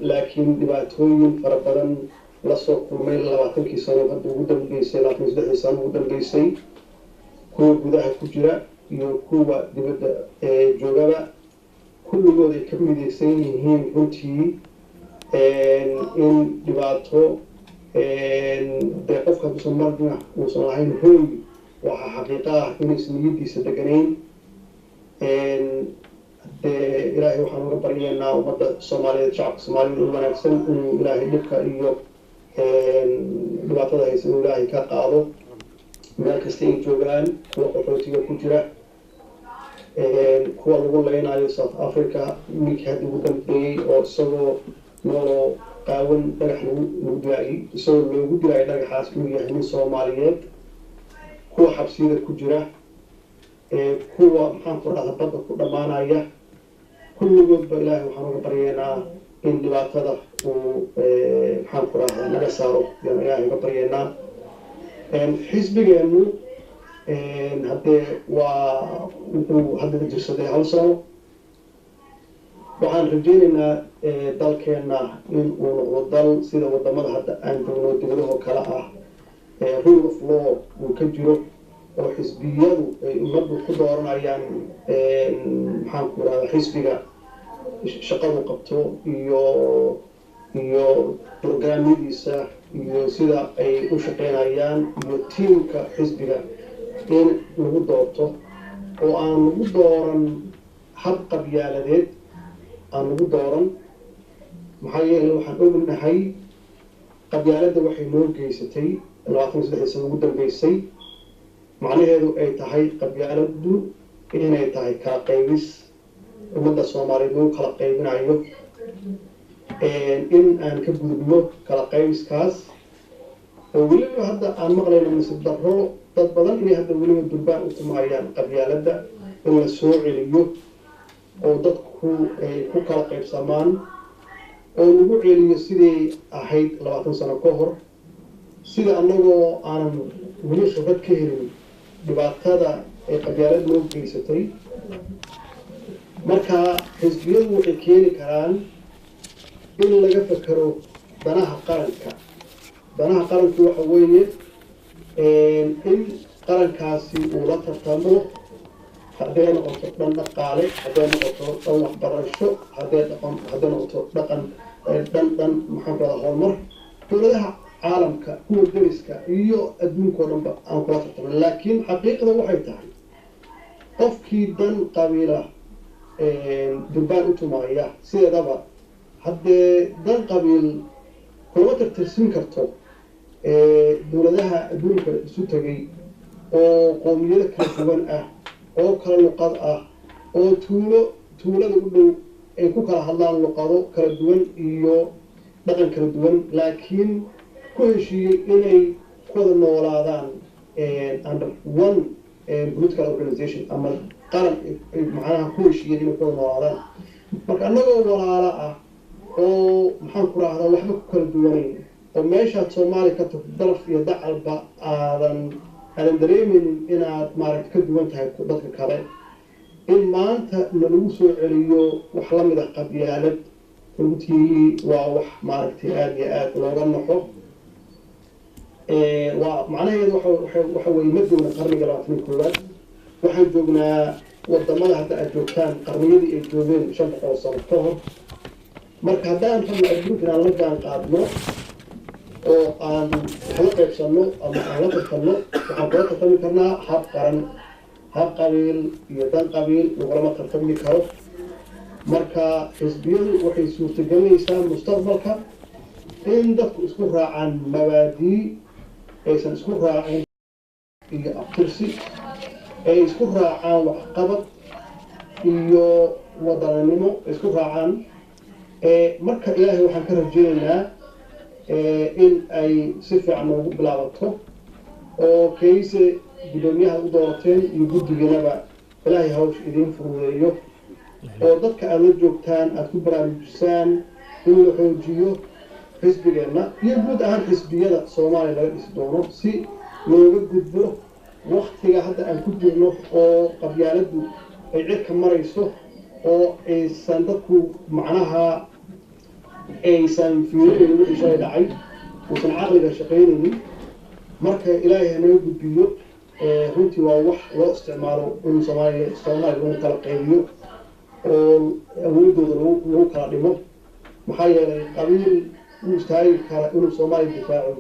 laakiin dhibaatooyin fara badan lasoo kulmay 20kii sano hadda ugu dambeysay, 23dii sano ugu dambeysay, kuwa gudaha ku jira iyo kuwa dibadda joogaba, kulligood ay ka midaysan yihiin runtii in dhibaato dee qofka hadduusan marna uusan lahayn hooy, waxaa xaqiiqo ah inaysan niyadiisa deganayn. Dee Ilaahay waxaan uga baryaynaa ummadda Soomaaliyeed, shacabka Soomaaliyeed oo wanaagsan, inuu Ilaahay dhibka iyo dhibaatada haysa inuu Ilaahay ka qaado meel kasta ay joogaan, kuwa qaxootiga ku jira, kuwa lagu leynayo South Africa, wiilkii hadda ugu dambeeyey oo isagoo nooloo qaawan dhagax lagu dilaayay, isagoo loogu dilaayay dhagaxaas inuu yahay nin Soomaaliyeed, kuwa xabsiyada ku jira, kuwa, maxaan ku rahda, badda ku dhammaanaya, kulligoodba Ilaahay waxaan uga baryaynaa in dhibaatada uu, maxaan ku rahdaa, naga saaro yaan Ilaahay uga baryaynaa. Xisbigeenu haddee waa wuxuu hadda jirsaday hal sano. Waxaan rajeynaynaa dalkeenna in uu noqdo dal sida wadamada hadda aan joogno dibadahoo kale ah, rule of law uu ka jiro oo xisbiyadu ay ummaddu ku dooranayaan, maxaan ku irahdaa, xisbiga shaqadu qabto iyo programyadiisa iyo sida ay u shaqeynayaan iyo tiimka xisbiga in lagu doorto, oo aan lagu dooran hab qabyaaladeed aan lagu dooran. Maxaa yeelay, waxaan ognahay qabyaaladda waxay noo geysatay 23dii sano ugu dambeysay. Macnaheedu ay tahay qabyaaladdu inay tahay kala qaybis ummadda Soomaaliyeed lagu kala qaybinayo. In aan ka gudubno kala qaybiskaas, oo weliba hadda aan maqlayno nasiib darro dad badan inay hadda weliba durbaan u tumaayaan qabyaaladda in la soo celiyo oo dadku ay ku kala qaybsamaan oo lagu celiyo siday ahayd 20 sano ka hor. Sida annagoo aanan weli khibrad ka helin dhibaatada ay qabyaalad noo geysatay. Marka xisbiyadu waxay keeni karaan in laga fekero danaha qaranka. Danaha qaranku waxa weeye in qarankaasi uu la tartamo, hadday noqoto dhan dhaqaale, hadday noqoto dhan waxbarasho, hadday dhaqan, hadday noqoto dhaqan, dhan maxaan ku rahdaa, horumar, dowladaha caalamka, kuwa deriska iyo adduunka oo dhanba aan kula tartamo. Laakiin xaqiiqda waxay tahay, qofkii dan qabiila durbaan u tumaaya, sideedaba haddee dan qabiil kulama tartarsiin karto dowladaha adduunka isu tegay oo qoomiyado kala duwan ah oo kala luqad ah oo tuulo tuulada u dhow ay ku kala hadlaan luqado kala duwan iyo dhaqan kala duwan, laakiin ku heshiiyey inay ku wada noolaadaan under one political organization ama qaran, macnaha ku heshiiyeen inay ku wada noolaadaan. Marka annagoo walaalo ah oo, maxaan ku rahdaa, waxba ku kala duwanayn oo meeshaad Soomaaliya ka tagto daraf iyo dacalba aadan dareemeynin inaad, maaragta, ka duwan tahay dadka kale, in maanta nalagu soo celiyo wax la mid ah qabyaalad runtii waa wax, maaragtay, aada iyo aada looga naxo. Waa macnaheedu waxa weye, ma joogna qarniga 21aad. Waxaan joognaa wadamada hadda aad joogtaan qarniyadii ay joogeen 500 sano ka hor. Marka haddaan rabno adduunka inaan la jaan qaadno oo aan wax la qaybsanno ama aan la tartanno, waxaan kula tartami karnaa hab qaran. Hab qabiil iyo dan qabiil lagulama tartami karo. Marka xisbiyadu waxay suurtagelinaysaa mustaqbalka in dadku isku raacaan mabaadii, aysan isku raacin iyo abtirsi, ay isku raacaan waxqabad iyo wadananimo ay isku raacaan. Marka Ilaahay waxaan ka rajaynaynaa in ay si fiican noogu bilaabato oo Kayse guddoomiyaha u doorateen iyo guddigiinaba Ilaahay hawsha idiin fududeeyo, oo dadka aada la joogtaan aada ku baraarujisaan in la xoojiyo xisbigeenna iyo guud ahaan xisbiyada Soomaaliya laga dhisi doono, si looga gudbo waktiga hadda aan ku jirno oo qabyaaladdu ay cirka marayso oo aysan dadku, macnaha, aysan fiirinaynin wixii shalay dhacay, uusan caqliga shaqaynaynin. Marka Ilaahay hanaga gudbiyo. Runtii waa wax loo isticmaalo in Soomaaliya lagu kala qaybiyo oo awoodooda lagu kala dhimo, maxaa yeelay qabiil u istaagi kara inuu Soomaaliya difaaco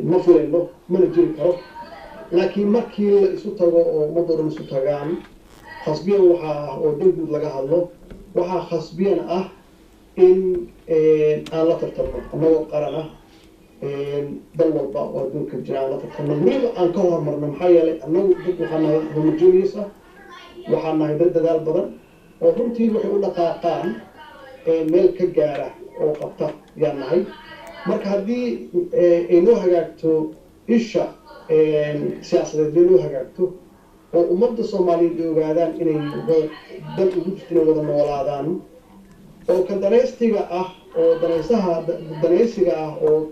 ma filayno, mana jiri karo. Laakiin markii la isu tago oo ummadoo dhan isu tagaan, khasbiyan waxaa ah oo dan guud laga hadlo, waxaa khasbiyan ah in aan la tartanno annagoo qaran ah dal walba oo adduunka jira, aan la tartanno, weliba aan ka hormarno, maxaa yeelay annagu dad waxaa nahay homogeneous ah, waxaa nahay dad dadaal badan oo runtii waxay u dhaqaaqaan meel ka gaara oo qabta yaan nahay. Marka haddii ay noo hagaagto isha siyaasadeed, ay noo hagaagto oo ummadda Soomaaliyeed ay ogaadaan inay dan ugu jirto inay wada noolaadaan, oo kan danaystiga ah oo danaysaha danaysiga ah oo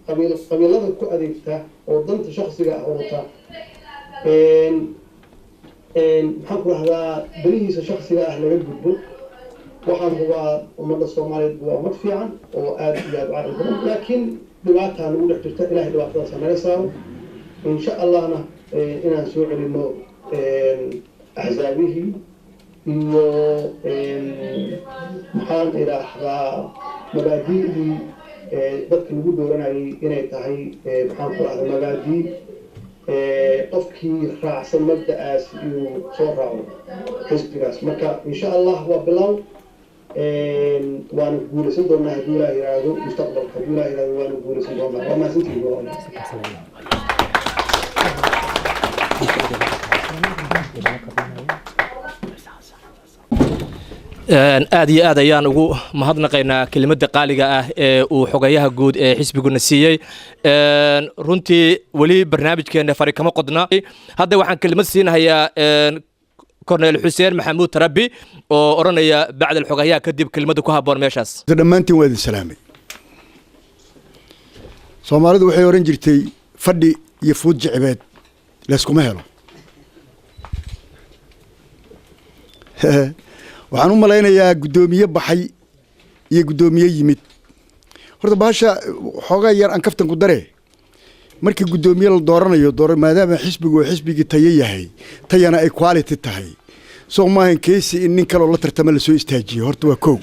qabiil qabiilada ku adeegta oo danta shaksiga ah wata, maxaan ku rahdaa, danihiisa shaksiga ah laga gudbo, waxaan hubaa ummadda Soomaaliyeed waa ummad fiican oo aada iyo aada u caqli badan, laakiin dhibaataa nagu dhex jirta. Ilahay dhibaatadaas ha naga saaro. Insha Allahna inaan soo celino axsaabihii iyo, maxaan idhaahdaa, mabaadi'dii dadka lagu dooranayay inay tahay, maxaan ku rahdaa, mabaadii qofkii raacsan mabda'aas inuu soo raaco xisbigaas. Marka insha Allah waa bilow, waana guulaysan doonaa hadduu Ilaah yiraahdo. Mustaqbalka hadduu Ilaah yiraahdo waana guulaysan doonaa. Waa mahadsantihiin, walaal. Aad iyo aad ayaan ugu mahadnaqaynaa kelimadda qaaliga ah ee uu xogayaha guud ee xisbiguna siiyey. Runtii weli barnaamijkeena fari kama qodna. Hadda waxaan kelimad siinahayaa Cornel Xuseen Maxamuud Tarabi oo odhanaya bacdal xogayaha kadib kelimada ku habboon meeshaas. Dhammaantiin waa idin salaamay. Soomaalidu waxay odhan jirtay, "Fadhi iyo fuud jicibeed layskuma helo." Waxaan u malaynayaa guddoomiye baxay iyo guddoomiye yimid. Horta bahasha xoogaa yar aan kaftan ku dare. Markii guddoomiye la dooranayo door, maadaama xisbigu uu xisbigii Tayo yahay, Tayana ay quality tahay, soo maahan Keysi in nin kaloo la tartama lasoo istaajiyo? Horta waa kow.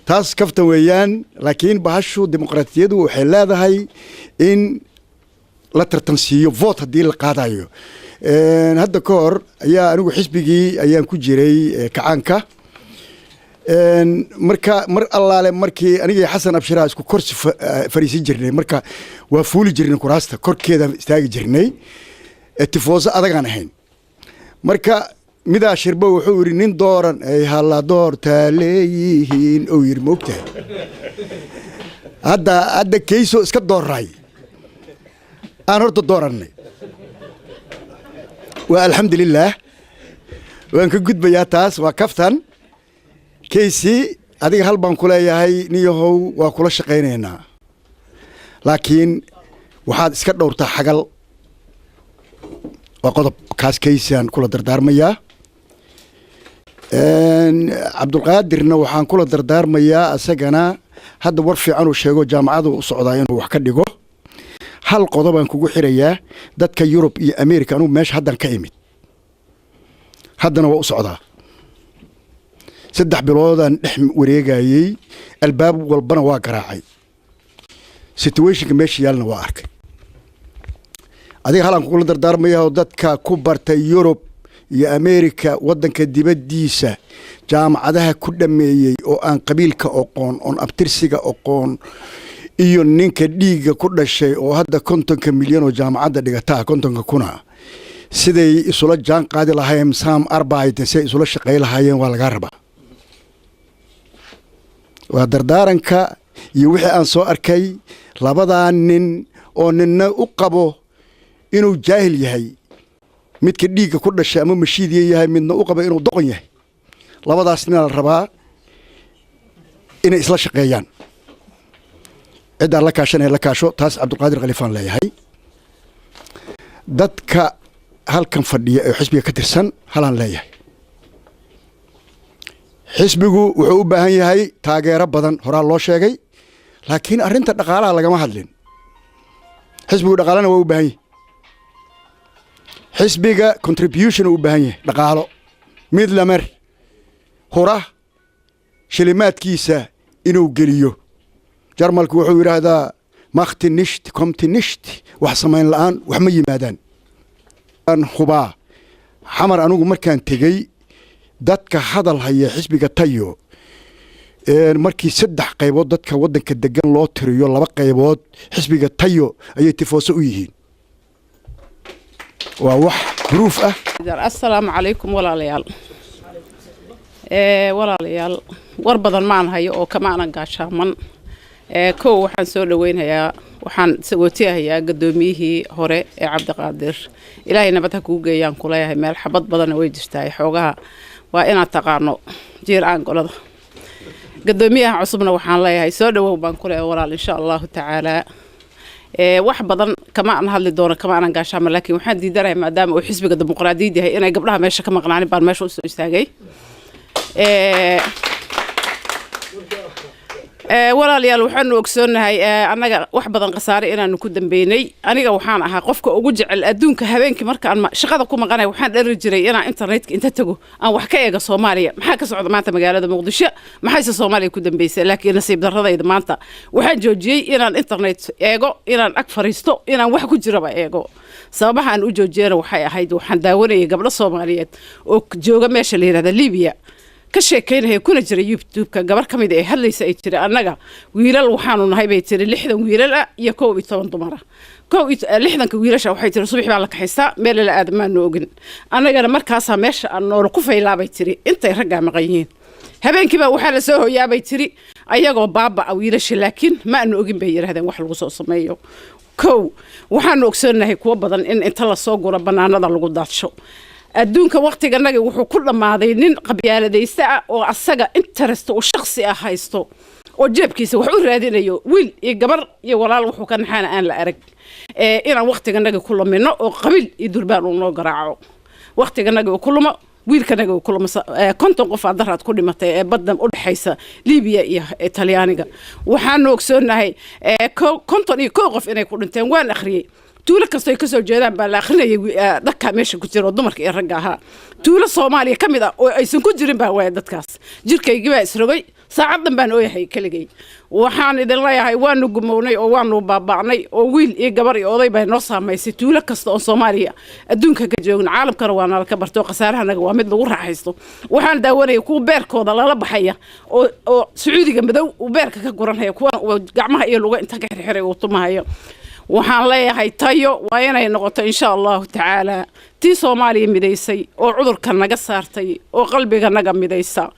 Taas kaftan weeyaan, laakiin bahashu dimuqraatiyadu waxay leedahay in la tartansiiyo, vote haddii la qaadayo. Hadda ka hor ayaa anigu xisbigii ayaan ku jiray kacaanka. Marka mar allaale markii anigii Xasan Abshiraha isku korsi fariisin jirnay, marka waa fuuli jirnay, kuraasta korkeedaan istaagi jirnay, tifooso adagaan ahayn. Marka midaa Shirbo wuxuu yidhi, "Nin dooran ay halla doortaa leeyihiin," ou yidhi. Maogtahay, hadda Keyso iska dooray aan horta doorannay. Waa alxamdulilaah, waan ka gudbayaa, taas waa kaftan. Keysi, adiga hal baan ku leeyahay: niyahow, waa kula shaqaynaynaa, laakiin waxaad iska dhowrtaa xagal. Waa qodob kaas Keysiaan kula dardaarmayaa. Cabdulqaadirna waxaan kula dardaarmayaa, isagana hadda war fiican uu sheego, jaamacadu u socdaa inuu wax ka dhigo. Hal qodobaan kugu xirayaa: dadka Yurub iyo America, anugu meesha haddan ka imid, haddana waa u socdaa. 3 biloodaan dhex wareegayey, albaab walbana waa garaacay, situationka meesha yaalna waa arkay. Adiga halaan kugula dardaarmaya oo dadka ku bartay Yurub iyo America, waddanka dibaddiisa jaamacadaha ku dhameeyey, oo aan qabiilka oqoon, oon abtirsiga oqoon, iyo ninka dhiigga ku dhashay oo hadda 50ka milyan oo jaamacadda dhigataa, 50ka kuna, siday isula jaan qaadi lahaayeen, samarbeid siday isula shaqey lahaayeen, waa lagaa rabaa. Waa dardaaranka iyo wixii aan soo arkay. Labadaa nin oo ninna u qabo inuu jaahil yahay, midka dhiigga ku dhashay ama mashiidiya yahay, midna u qabo inuu doqon yahay, labadaas nina la rabaa inay isla shaqeeyaan. Ciddaan la kaashanaya la kaasho. Taas Cabdulqaadir Khaliifaan leeyahay. Dadka halkan fadhiya ee xisbiga ka tirsan halaan leeyahay: xisbigu wuxuu u baahan yahay taageero badan, horaa loo sheegay, laakiin arrinta dhaqaalaha lagama hadlin. Xisbigu dhaqaalana waa u baahan yahay. Xisbiga contribution uu u baahan yahay, dhaqaalo. Mid lamer hura shilimaadkiisa inuu geliyo. Jarmalku wuxuu yidhaahdaa, "Macht nicht kommt nicht." Wax samayn la'aan wax ma yimaadaan. Aan hubaa, Xamar anigu markaan tegey, dadka hadal haya xisbiga Tayo, markii saddex qaybood dadka waddanka degan loo tiriyo, laba qaybood xisbiga Tayo ayay tifooso u yihiin. Waa wax proof ah. Assalaamu calaykum, walaalayaal. Walaalayaal, war badan maan hayo oo kama aanan gaashaaman. Kow, waxaan soo dhaweynayaa, waxaan sagootiyahayaa guddoomiyihii hore ee Cabdiqaadir. Ilaahay nabad ha kuu geeyaan kuleeyahay. Meel xabad badanna way jirtaa, xoogaha waa inaad taqaano jiir aan golada. Guddoomiyaha cusubna waxaan leeyahay soo dhawow baan kuleeyahay, walaal, insha Allahu tacaalaa. Wax badan kama aan hadli doono, kama aanan gaashaama, laakiin waxaan diidanahay, maadaama uu xisbiga dimuqraadiyad yahay, inay gabdhaha meesha ka maqnaanin baan meesha usoo istaagay. Walaalayaal, waxaanu ogsoonnahay annaga wax badan khasaare inaanu ku dambeynay. Aniga waxaan ahaa qofka ugu jecel adduunka. Habeenkii markaan shaqada ku maqanay, waxaan dhari jiray inaan internetka inta tago aan wax ka eego Soomaaliya, maxaa ka socda maanta magaalada Muqdisho, maxayse Soomaaliya ku dambeysay. Laakiin nasiib darradayda, maanta waxaan joojiyey inaan internet eego, inaan ag fariisto, inaan wax ku jiraba eego. Sababaha aan u joojiyana waxay ahayd, waxaan daawanayay gabdho Soomaaliyeed oo jooga meesha la yidhahda Libiya ka sheekaynaya, kuna jira YouTube-ka. Gabar ka mid ee hadlaysa ay tiri, "Annaga wiilal waxaanu nahay," bay tiri, "60 wiilal ah iyo 11 dumar ah." 61-ka wiilasha, waxay tiri, subax baa la kaxaystaa, meel la aadamaanu ogin. Annagana markaasaa meesha aan noola ku faylaa, bay tiri, intay raggaa maqan yihiin. Habeenkiiba waxaa la soo hoyaabay tiri ayagoo baaba-a wiilasha, laakiin ma aanu ogin, bay yidhahdeen, wax lagu soo sameeyo. Kow, waxaanu ogsoonnahay kuwo badan in inta lasoo guro banaanada lagu daadsho. Adduunka waktiganagi wuxuu ku dhammaaday nin qabyaaladaysta ah oo asaga interest uu shaksi ah haysto oo jeebkiisa wax u raadinayo, wiil iyo gabar iyo walaal wuxuu ka naxaana aan la arag, inaan waktiganagi ku lumino oo qabiil iyo durbaan uu noo garaaco, waktiganagi uu ku lumo, wiilkanaga uu ku lumo. 50 qof aa daraad ku dhimatay ee badda u dhexaysa Libiya iyo Talyaaniga. Waxaanu ogsoonahay 51 qof inay ku dhinteen. Waan akhriyey, tuulo kasto ay kasoo jeedaan baa la akrinayay dadka meesha ku jira oo dumarka iyo ragga ahaa. Tuulo Soomaaliya ka mid ah oo aysan ku jirin baa waaya. Dadkaas jirkaygii baa isrogay, saacaddan baan ooyahay keligay. Waxaan idin leeyahay, waanu gumownay oo waanu baaba'nay oo wiil iyo gabar iyo oday baa noo saamaysay. Tuulo kasta oo Soomaaliya adduunka ka joogna, caalamkana waa nala ka bartay oo khasaarahanaga waa mid lagu raaxaysto. Waxaan daawanaya kuwa beerkooda lala baxaya oo Sacuudiga madow uu beerka ka guranaya, kuwana uu gacmaha iyo luga inta ka xirxiray uu tumahayo. Waxaan leeyahay, Tayo waa inay noqoto, insha Allahu tacaala, tii Soomaaliya midaysay oo cudurka naga saartay oo qalbiga naga midaysa.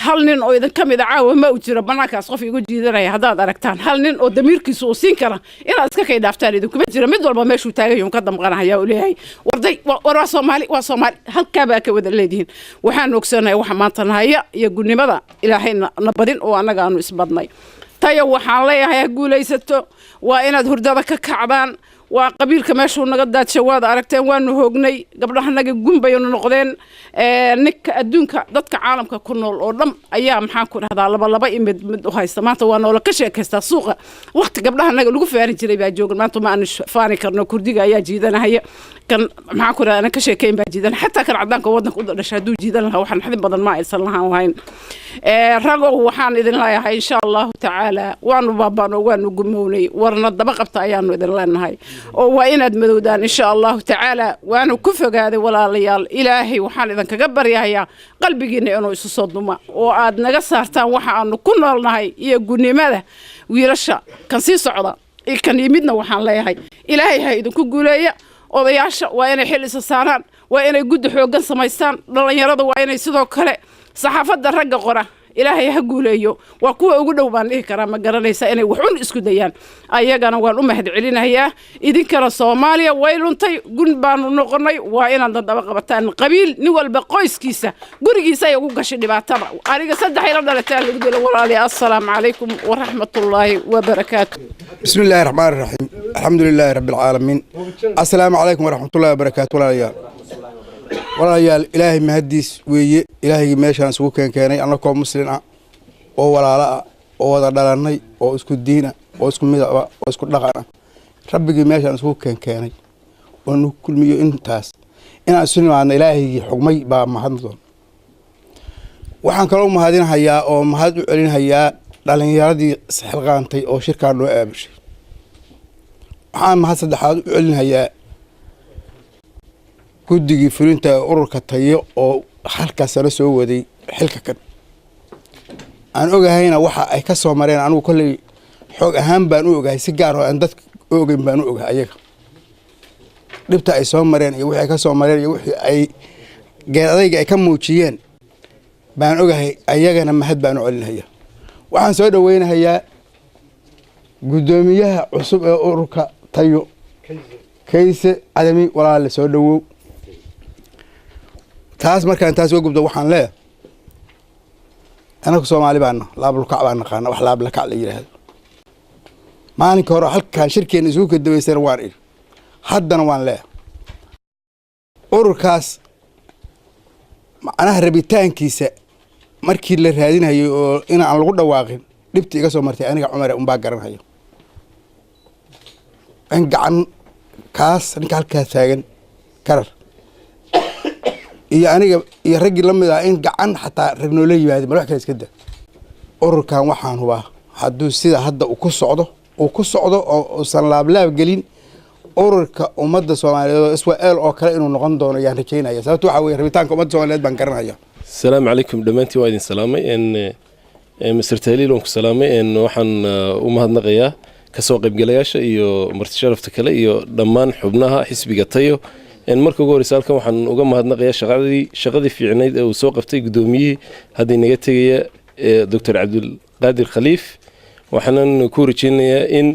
Hal nin oo idinka mid a caawa ma u jiro banaankaas qof igu jiidanaya. Haddaad aragtaan hal nin oo damiirkiisu uu siin kara inaad iska kay dhaaftaan, idinkuma jiro. Mid walba meeshuu taagan ka damqanaya uu leeyahay, warday, war waa Soomaali, waa Soomaali. Halkaa baa ka wada leedihiin. Waxaan ogsanahay waxa maanta nahaya iyo gunnimada Ilaahay na badin oo annaga aanu isbadnay. Tayo waxaan leeyahay, ha guulaysato. Waa inaad hurdada ka kacdaan. Waa qabiilka meeshuu naga daadshay waad aragteen. Waanu hoognay, gabdhahanaga gun baynu noqdeen. Ninka adduunka, dadka caalamka ku nool oo dhan ayaa, maxaan ku dhahdaa, laba laba iyo mid mid u haysta. Maanta waa noola ka sheekaystaa suuqa. Waqti gabdhahanaga lagu faani jiray baa joogan, maanta ma aanu faani karno. Kurdiga ayaa jiidanahaya kan, maxaan ku dhahdaa, aanan ka sheekayn baa jiidan. Xataa kan cadaanka waddanka u dhashay hadduu jiidan lahaa, waxaan naxdin badan ma aysan lahaan lahayn. Ragow, waxaan idin leeyahay, insha Allahu tacaala, waanu baabano, waanu gumownay, warna daba qabta ayaanu idin leenahay oo waa inaad madowdaan, insha Allahu tacaala. Waanu ku fogaaday, walaalayaal. Ilaahay waxaan idinkaga baryahayaa qalbigiina inuu isu soo duma oo aad naga saartaan waxa aanu ku noolnahay iyo gunnimada. Wiilasha kan sii socda iyo kan yimidna waxaan leeyahay, Ilaahay ha idinku guuleeya. Odayaasha waa inay xil isa saaraan, waa inay guddi xooggan samaystaan. Dhallinyarada waa inay sidoo kale, saxaafadda ragga qora Ilaahay ha guuleeyo, waa kuwa ugu dhow baan dhihi karaa, ma garanaysa, inay waxun isku dayaan. Ayagana waan u mahad celinayaa. Idinkana, Soomaaliya way luntay, gun baanu noqonay. Waa inaad daba qabataan qabiil. Nin walba qoyskiisa, gurigiisa ay ugu gashay dhibaatada. Aniga saddex ila dhalataa lagu dilo. Walaaliya, assalaamu calaykum waraxmatullaahi wabarakaatu. بسم الله الرحمن الرحيم، الحمد لله رب العالمين، السلام عليكم ورحمة الله وبركاته. Walaalayaal, walaalayaal, Ilaahay mahadiis weeye. Ilaahaygi meeshaan isugu keenkeenay annakoo muslin ah oo walaalo ah oo wada dhalannay oo isku diin ah oo isku midab ah oo isku dhaqan ah, Rabbigii meeshaan isugu keenkeenay oo nagu kulmiyo intaas inaan isu nimaadno, Ilaahaygii xugmay baa mahad doon. Waxaan kaloo mahadinhayaa oo mahad u celinhayaa dhalinyaradii isxilqaantay oo shirkaan noo aabushay. Waxaan mahad saddexaad u celinhayaa guddigii fulinta ee ururka Tayo oo halkaas sano soo waday xilka kan. Aan ogahayna waxa ay ka soo mareen. Anigu kolley xoog ahaan baan u ogahay, si gaar oo aan dadka u ogeyn baan u ogahay ayaga dhibta ay soo mareen iyo wixii ay ka soo mareen iyo wixii ay geed adayga ay ka muujiyeen baan ogahay. Ayagana mahad baan u celinhayaa. Waxaan soo dhaweynahayaa guddoomiyaha cusub ee ururka Tayo, Kayse Cadami. Walaale, soo dhawow. Taas markaan taas uga gubdo, waxaan leeyahay, anagu Soomaali baana, laablakac baan naqaana. Wax laablakac la yidhaahdo maalinka hore halkaan shirkeena isugu kadabaysana waan idhi, haddana waan leeyahay, ururkaas macnaha rabitaankiisa markii la raadinayay oo inaan lagu dhawaaqin, dhibta iga soo martay aniga Cumare unbaa garanhayo. In gacan kaas ninka halkaas taagan karar iyo aniga iyo raggii la mid ah in gacan xataa rag noola yimaada mal wax kale iska da. Ururkan waxaan hubaa hadduu sida hadda uu ku socdo, uu ku socdo oo uusan laablaab gelin, ururka ummadda Soomaaliyeed oo Israel oo kale inuu noqon doono yaan rajaynaya. Sababto waxaa weye rabitaanka ummadda Soomaaliyeed baan garanaya. Asalaamu calaykum dhammaantiin, waa idin salaamay. Mr Tahliil, waan ku salaamay. Waxaan u mahadnaqayaa kasoo qaybgalayaasha iyo marti sharafta kale iyo dhammaan xubnaha xisbiga Tayo. Marka ugu horeysa, halkan waxaan uga mahadnaqayaa shaqadii fiicnayd ee uu soo qabtay guddoomiyihii hadda inaga tegaya, Doctor Cabdulqaadir Khaliif. Waxaanan ku rajeynayaa in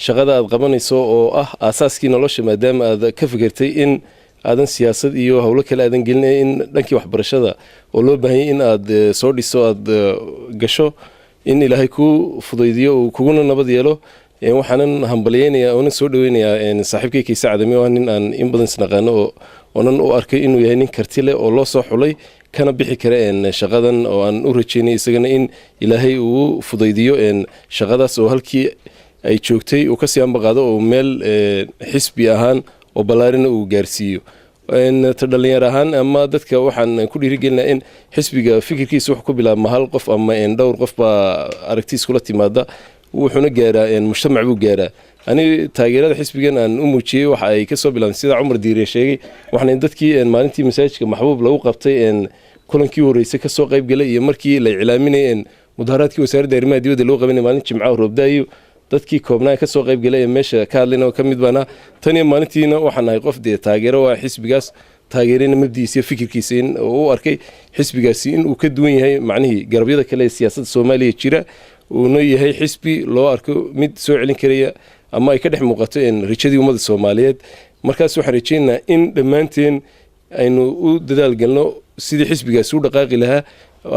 shaqada aad qabanayso oo ah aasaaskii nolosha, maadaama aad ka fikirtay in Aadan siyaasad iyo howlo kale aadan gelinay in dhankii waxbarashada oo loo baahanyay in aad soo dhiso, aad gasho, in Ilaahay kuu fudaydiyo uu kuguna nabad yeelo. Waxaanan hambalyeynayaa oonan soo dhaweynayaa saaxiibkay Kayse Cadami, oo ah nin aan in badan isnaqaano oo oonan u arkay inuu yahay nin karti leh oo loo soo xulay, kana bixi kara shaqadan, oo aan u rajeynay isagana in Ilaahay uu fudaydiyo shaqadaas oo halkii ay joogtay uu kasii ambaqaado oo meel xisbi ahaan oo ballaarina uu gaarsiiyo. Ta dhalinyar ahaan ama dadka waxaan ku dhiirigelinaa in xisbiga fikirkiisa wuxuu ku bilaabma hal qof ama dhowr qof baa aragtiis kula timaada, wuxuuna gaaraa mujtamac buu gaaraa. Ani taageerada xisbigan aan u muujiyey waxa ay kasoo bilaabmay, sida Cumar Diire sheegay, waxaan dadkii maalintii masaajidka Maxbuub lagu qabtay kulankii horreysay kasoo qayb galay, iyo markii la iclaaminayay mudaharaadkii wasaaradda arrimaha dibadda loo qabanay maalin Jimcaha roobdaayo, dadkii koobnaa kasoo qayb galay ee meesha ka hadlayna ka mid baana. Tan iyo maalintiina waxaan nahay qof dee taageero waa xisbigaas, taageerayna mabdiisa iyo fikirkiisa, in uu u arkay xisbigaasi in uu ka duwan yahay macnihii garabyada kale ee siyaasadda Soomaaliya jira, uuna yahay xisbi loo arko mid soo celin karaya ama ay ka dhex muuqato rajadii ummadda Soomaaliyeed. Markaas waxaan rajaynaynaa in dhammaanteen aynu u dadaal galno sidii xisbigaasi u dhaqaaqi lahaa,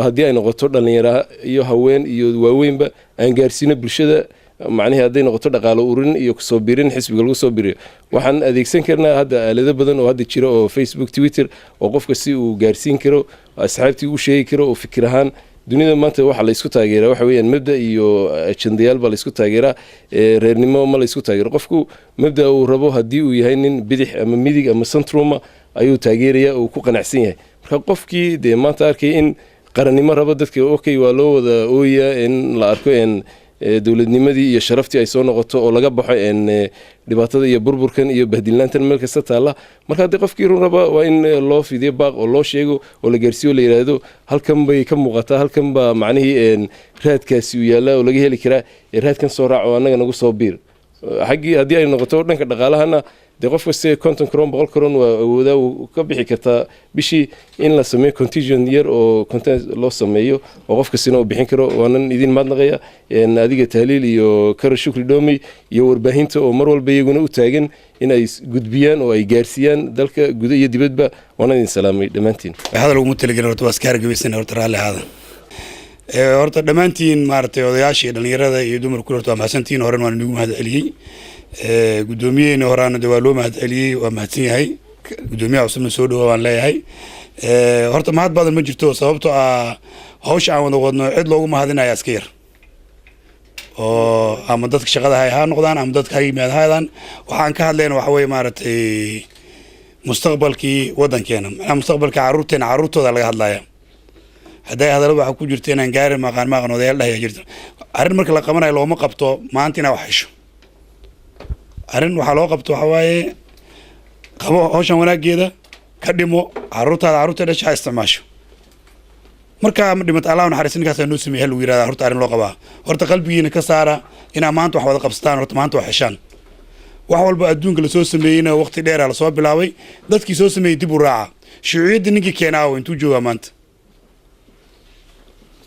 haddii ay noqoto dhallinyara iyo haween iyo waaweynba, aan gaarsiino bulshada, macnihii hadday noqoto dhaqaalo ururin iyo kusoo birin xisbiga lagu soo biriyo. Waxaan adeegsan karnaa hadda aalado badan oo hadda jira, oo Facebook, Twitter, oo qofka si uu gaarsiin karo asxaabtii u sheegi karo oo fikir ahaan. Dunida maanta waxa la isku taageeraa waxa weeyaan mabda iyo ajandayaal baa la isku taageeraa, reernimo ma la isku taageero. Qofku mabda uu rabo, haddii uu yahay nin bidix ama midig ama centrum ayuu taageeraya uu ku qanacsan yahay. Marka qofkii dee maanta arkay in qarannimo rabo dadka, okay, waa loo wada ooyaa in la arko dowladnimadii iyo sharaftii ay soo noqoto oo laga baxo dhibaatada iyo burburkan iyo bahdilnaantan meel kasta taalla. Marka haddii qofkii run raba, waa in loo fidiyo baaq oo loo sheego oo la gaarsiiyo, la yidhaahdo halkan bay ka muuqataa, halkan baa macnihii raadkaasi uu yaallaa oo laga heli karaa, ee raadkan soo raac oo annaga nagu soo biir. Xaggii haddii ay noqoto dhanka dhaqaalahana, dee qof kaste 50 kron, 100 kron waa awoodaa, wuu ka bixi kartaa bishii. In la sameeyo contingent yar oo content loo sameeyo oo qof kastina uu bixin karo. Waanan idin mahadnaqaya adiga Tahliil iyo Kara Shukri Dhomey iyo warbaahinta oo mar walba iyaguna u taagan in ay gudbiyaan oo ay gaarsiiyaan dalka guda iyo dibadba. Waana idin salaamay dhammaantiin. Hadal uguma talagelin horta, waa iska hargeysan horta, raalli ahaada. Horta dhammaantiin maaragtay odayaasha iyo dhalinyarada iyo dumarku horta waa mahadsantihiin. Horen waan inagu mahad celiyey. Guddoomiyeheena horaana de waa loo mahad celiyey, waa mahadsan yahay. Guddoomiyaha cusubna soo dhawa waan leeyahay. Horta mahad badan ma jirto, sababtoo ah hawsha aan wada wadno cid loogu mahadinaya iska yar, oo ama dadka shaqada hay ha noqdaan ama dadka ha yimaad haadaan. Waxaan ka hadlayna waxa weeye maaragtay mustaqbalkii waddankeena, macnaha mustaqbalka carruurteena, carruurtooda laga hadlaya. Hadday hadalada waxaa ku jirta inaan gaari maqaan maqan odayaal dhahaya jirta. Arrin marka la qabanayo looma qabto maanta inaa wax hesho. Arrin waxaa loo qabto waxaa waaye qabo hawshan wanaageeda ka dhimo, carruurtaada, carruurta dhasha ha isticmaasho. Markaa ma dhimato, Allah naxariis, ninkaasaa noo sameeyey hal lagu yirahdaa. Horta arrin loo qabaa, horta qalbigiina ka saara inaa maanta wax wada qabsataan, horta maanta wax heshaan. Wax walba adduunka lasoo sameeyeyna waqti dheera lasoo bilaabay, dadkii soo sameeyey dib u raaca. Shuuciyadda ninkii keenaawo intuu joogaa maanta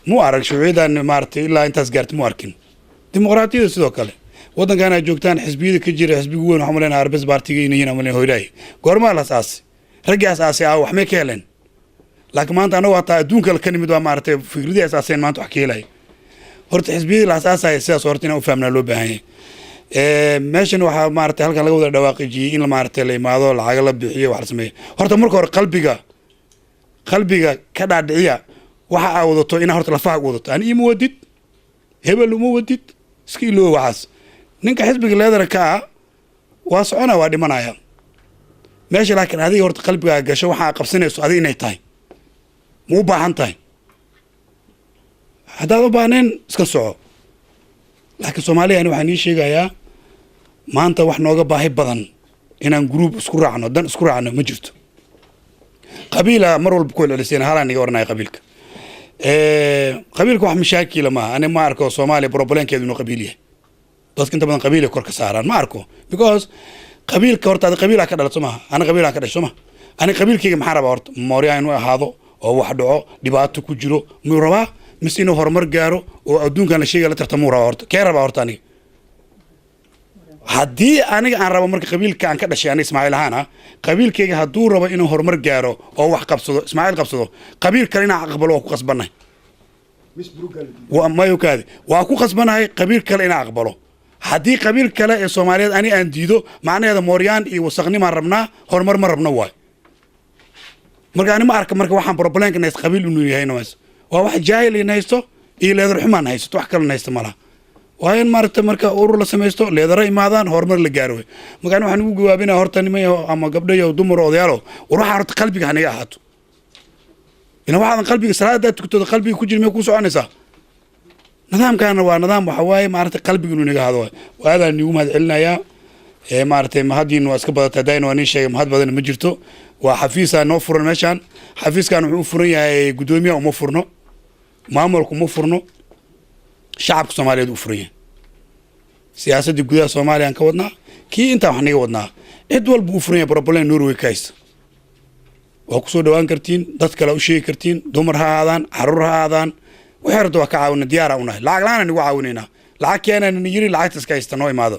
mu arag. Shuuciyaddan maaragtay ilaa intaas gaarta mu arkin. Dimuqraadiyada sidoo kale, waddankan aad joogtaan xisbiyada ka jira, xisbiga weyn waxaan maleynayaa Arbeiderpartiga inay yihiin aan hoylaay. Goormaa la asaasay? Raggii asaasay ah wax may ka heleen? Laakiin maanta annagu hataa adduunka ka nimid waa maaragtay fikradii asaaseen maanta wax ka helaya. Horta xisbiyadii la asaasaya sidaas horta inaan u fahmnaa loo baahan yahay. Meeshan waxaa maaragtay halkan laga wada dhawaaqijiyey in maaragtay la imaado, lacaga la bixiyo, wax la sameeyo. Horta marka hore qalbiga ka dhaadhiciya waxa aa wadato inaa horta lafaha u wadato. Ani ima wadid, hebel uma wadid, iska iloowa waxaas. Ninka xisbiga leedara ka ah waa socona, waa dhimanaya meesha. Laakiin adiga horta qalbigaa gasho waxaa qabsanayso adiga inay tahay ma u baahan tahay. Haddaad u baahneen iska soco. Laakiin Soomaaliya ani waxaan ii sheegayaa, maanta wax nooga baahi badan inaan group isku raacno, dan isku raacno ma jirto. Qabiila mar walba ku celceliseen, halaan iga oranaya qabiilka. Qabiilka wax mashaakila maaha. Ani ma arko Soomaaliya problemkeedu inuu qabiil yahay. Dadka inta badan qabiilay kor ka saaraan, ma arko, because qabiilka horta adi qabiilaa ka dhalat soo maha? Ani qabiilaan ka dhashay soo maha? Ani qabiilkayga maxaa rabaa? Horta mooryaa inuu ahaado oo wax dhaco, dhibaato ku jiro miyuu rabaa, mise inuu horumar gaaro oo adduunkan la sheegaya la tartamuu rabaa? Horta kee rabaa horta aniga? Haddii aniga aan rabo marka qabiilka aan ka dhashay, aniga Ismaaciil ahaan ah, qabiilkayga hadduu rabo inuu horumar gaaro oo wax qabsado, Ismaaciil qabsado, qabiil kale inaan aqbalo waa ku qasbannahay. Mayokaadi, waa ku qasbanahay qabiil kale inaan aqbalo. Haddii qabiil kale ee Soomaaliyeed ani aan diido, macnaheeda mooryaan iyo wasaqnimaan rabnaa, horumar ma rabno waay. Marka ani ma arka marka waxaan problemka haysto qabiil inuu yahay. Waa wax jaahil in haysto iyo leader xumaan haysto, wax kalena haysto malaha. Waa in maaragta marka urur la samaysto, leadero imaadaan, horumar la gaaro wey. Marka ani waxaan ugu gawaabinaya horta niman ama gabdho iyo dumar, odayaalo, war waxaan horta qalbiga hanaga ahaato. Ina waxaadan qalbiga, salaadaad tukatooda qalbiga ku jira, miyay ku soconaysaa? Nidaamkaana waa nidaam waxa waaye maaragtay qalbiga inuu naga ahado waay. Aadaan nigu mahad celinayaa. Maaragtay mahadiin waa iska badata dayna, waa nin sheegay, mahad badan ma jirto. Waa xafiisaa noo furan meeshaan. Xafiiskan wuxuu u furan yahay guddoomiyaha uma furno, maamulka uma furno, shacabka Soomaaliyeed u furan yahay. Siyaasadda gudaha Soomaaliya aan ka wadnaa, kii intaan wax naga wadnaa, cid walba u furan yahay. Problem Norway ka haysta waa kusoo dhawaan kartiin, dad kale u sheegi kartiin, dumar ha ahaadaan, caruur ha ahaadaan, waxay rabta waa ka caawina, diyaara unahay. Lacag la-aan nagu caawinaynaa, lacag keenana yiri, lacagta iska haysta, noo imaado,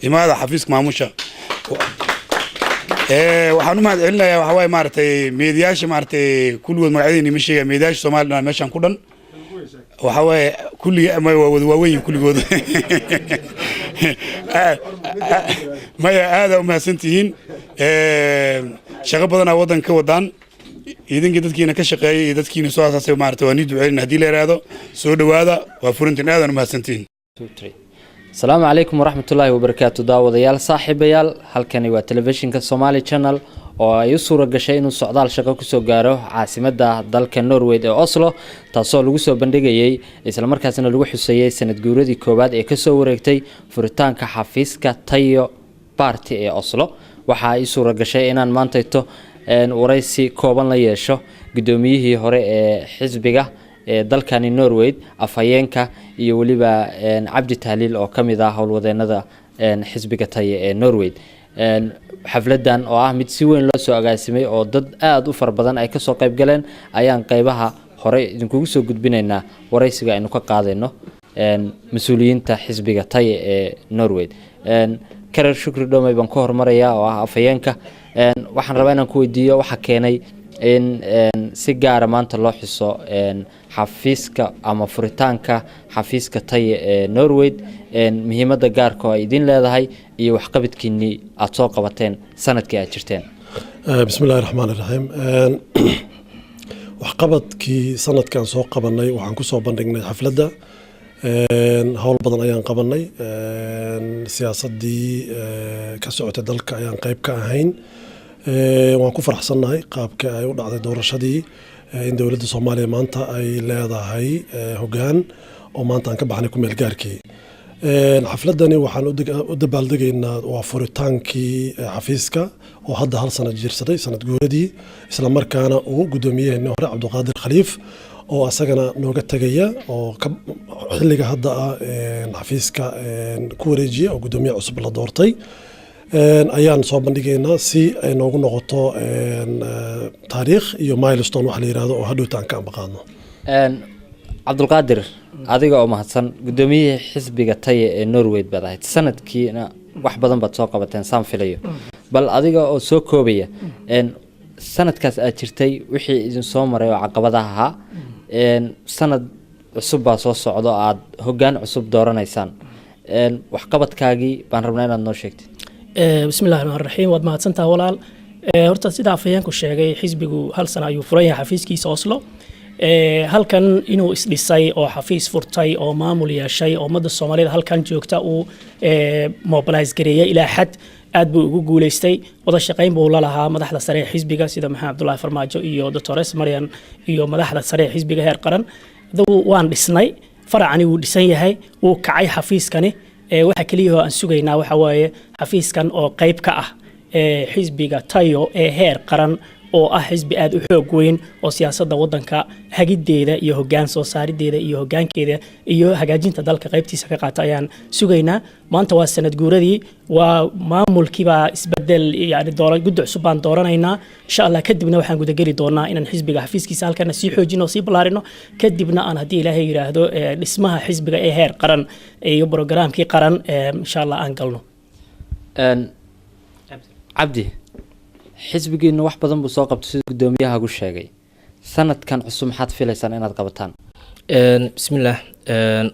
imaada xafiiska maamusha. Waxaan u mahad celinayaa waxaa waaye maaragtay meediyaasha, maaragtay kulligood magacyadiina ma sheegaya, meediyaasha Soomaaliya meeshaan ku dhan waxaa waaye kulligii ama waa wada waaweyn yihiin kulligood. Maya, aada u mahadsan tihiin. Shaqo badanaa waddanka ka wadaan idinkii, dadkiina ka shaqeeyay iyo dadkiina soo asaasay. Maaragtay waa nii duceynina haddii la yidhaahdo. Soo dhowaada, waa furantiin, aadaan u mahadsantihiin. Asalaamu calaykum waraxmatullaahi wabarakaatu. Daawadayaal, saaxiibayaal, halkani waa telefishinka Somali Channel oo ay u suura gashay inuu socdaal shaqo kusoo gaaro caasimadda dalka Norway ee Oslo, taasoo lagu soo bandhigayay islamarkaasna lagu xuseeyey sanad guuradii koowaad ee kasoo wareegtay furitaanka xafiiska Tayo Party ee Oslo. Waxa ay suura gashay inaan maantayto waraysi kooban la yeesho guddoomiyihii hore ee xisbiga ee dalkani Norway, afhayeenka, iyo weliba Cabdi Tahliil oo ka mid ah howlwadeenada xisbiga Tayo ee Norway. Xafladan oo ah mid si weyn loo soo agaasimay oo dad aada u fara badan ay kasoo qayb galeen ayaan qeybaha hore idinkugu soo gudbinaynaa waraysiga aynu ka qaadayno mas-uuliyiinta xisbiga Tayo ee Norway. Karar Shukri Dhomey baan ku hormarayaa oo ah afhayeenka. Waxaan rabaa inaan ku weydiiyo waxa keenay in si gaara maanta loo xuso xafiiska ama furitaanka xafiiska Tayo ee Norway, muhiimadda gaarka oo ay idin leedahay iyo waxqabadkiinii aada soo qabateen sanadkii aad jirteen. Bismi illahi raxmaan iraxiim. Waxqabadkii sanadkan soo qabanay waxaan kusoo bandhignay xafladda. Howl badan ayaan qabanay, siyaasaddii ka socotay dalka ayaan qeyb ka ahayn. Waan ku faraxsannahay qaabka ay u dhacday doorashadii, in dowladda Soomaaliya maanta ay leedahay hoggaan oo maanta aan ka baxnay ku meel gaarkii. Xafladani waxaan u dabaaldegaynaa waa furitaankii xafiiska oo hadda hal sanad jirsaday, sanad guuradii, isla markaana uu guddoomiyaheeni hore Cabdiqaadir Khaliif oo asagana nooga tegaya oo xilliga hadda ah xafiiska ku wareejiya oo guddoomiye cusub la doortay ayaan soo bandhigaynaa si ay noogu noqoto taariikh iyo milestone wax la yirahdo oo hadhowta aan ka ambaqaadno. Cabdulqaadir, adiga oo mahadsan, guddoomiyihii xisbiga Tayo ee Norway baad ahayd, sanadkiina wax badan baad soo qabateen saan filayo. Bal adiga oo soo koobaya sanadkaas aad jirtay, wixii idin soo maray oo caqabadaha ahaa, sanad cusub baa soo socdo, aada hoggaan cusub dooranaysaan, waxqabadkaagii baan rabnaa inaad noo sheegtid. Bismi illahi raxmaan raxiim. Waad mahadsantaha walaal. Horta sida afhayeenku sheegay, xisbigu hal sana ayuu furan yahay xafiiskiisa Oslo. Halkan inuu isdhisay oo xafiis furtay oo maamul yeeshay oo ummadda Soomaalida halkan joogta uu mobilize gareeyay ilaa xad aad buu ugu guuleystay. Wada shaqayn buu la lahaa madaxda sare ee xisbiga sida Maxamed Cabdullaahi Farmaajo iyo Doctores Maryan iyo madaxda sare ee xisbiga heer qaran. Adagu waan dhisnay, faracani wuu dhisan yahay, wuu kacay xafiiskani. Waxa keliya oo aan sugaynaa waxa waaye xafiiskan oo qayb ka ah xisbiga Tayo ee heer qaran. Oo ah xisbi aada u xoog weyn oo siyaasadda waddanka hagiddeeda iyo hoggaan soo saarideeda iyo hoggaankeeda iyo hagaajinta dalka qaybtiisa ka qaata ayaan sugaynaa. Maanta waa sanad guuradii, waa maamulkiibaa isbedel, yani doora guddi cusub baan dooranaynaa, insha Allah. Kadibna waxaan gudageli doonaa inaan xisbiga xafiiskiisa halkana sii xoojino oo sii ballaarino. Kadibna aan, haddii Ilaahay yidhaahdo, dhismaha xisbiga ee heer qaran iyo programkii qaran, insha Allah, aan galno. Cabdi, xisbigiinu wax badan buu soo qabtay sida guddoomiyahagu sheegay. Sanadkan cusub maxaad filaysaan inaad qabataan? Bismillaah.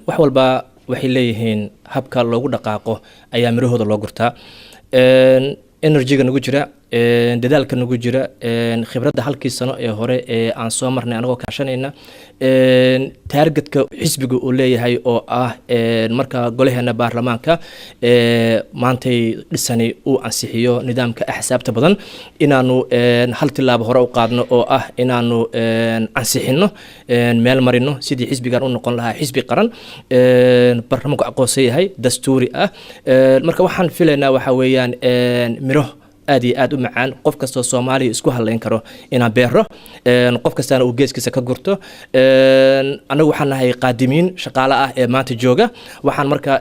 Wax walba waxay leeyihiin habka loogu dhaqaaqo ayaa mirahooda loo gurtaa. Energyga nagu jira, dadaalka nagu jira, khibradda halkii sano ee hore ee aan soo marnay anagoo kaashanayna, targetka xisbiga uu leeyahay oo ah marka golaheena baarlamaanka maantay dhisani uu ansixiyo nidaamka axsaabta badan, inaanu hal tilaabo hore u qaadno oo ah inaanu ansixino, meel marino sidii xisbigan u noqon lahaa xisbi qaran, baarlamaanku aqoonsan yahay, dastuuri ah. Marka waxaan filaynaa waxa weeyaan miro aad iyo aad u macaan, qof kastoo Soomaaliya isku hadlayn karo inaan beero, qof kastaana uu geeskiisa ka gurto. Annagu waxaan nahay qaadimiin shaqaale ah ee maanta jooga. Waxaan marka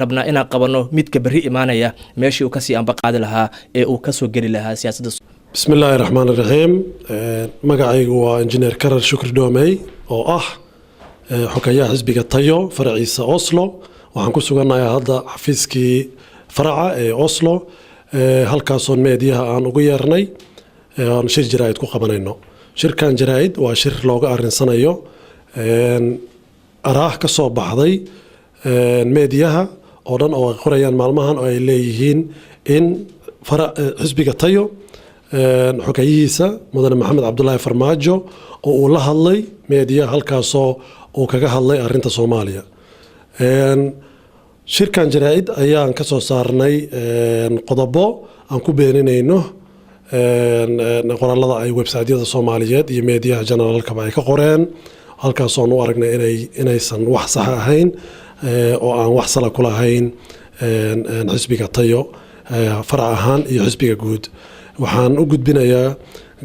rabnaa inaan qabanno midka berri imaanaya meeshii uu kasii ambaqaadi lahaa ee uu kasoo geli lahaa siyaasadda. Bismi illaahi raxmaan iraxiim. Magacaygu waa Injineer Karar Shukri Dhoomey oo ah xogayaha xisbiga Tayo faraciisa Oslo. Waxaan ku sugannahay hadda xafiiskii faraca ee Oslo, halkaasoon meediyaha aan ugu yeernay, aan shir jaraa'id ku qabanayno. Shirkan jaraa'id waa shir looga arinsanayo araah ka soo baxday meediyaha oo dhan oo ay qorayaan maalmahan, oo ay leeyihiin in xisbiga Tayo xogayihiisa Mudane Maxamed Cabdulaahi Farmaajo oo uu la hadlay meediyaha, halkaasoo uu kaga hadlay arinta Soomaaliya. Shirkan jaraa'id ayaan ka soo saarnay qodobo aan ku beeninayno qoraalada ay websiteyada Soomaaliyeed iyo meediyaha generalkaba ay ka qoreen, halkaasoon u aragnay inaysan wax sax ahayn oo aan wax sala ku lahayn xisbiga Tayo farac ahaan iyo xisbiga guud. Waxaan u gudbinayaa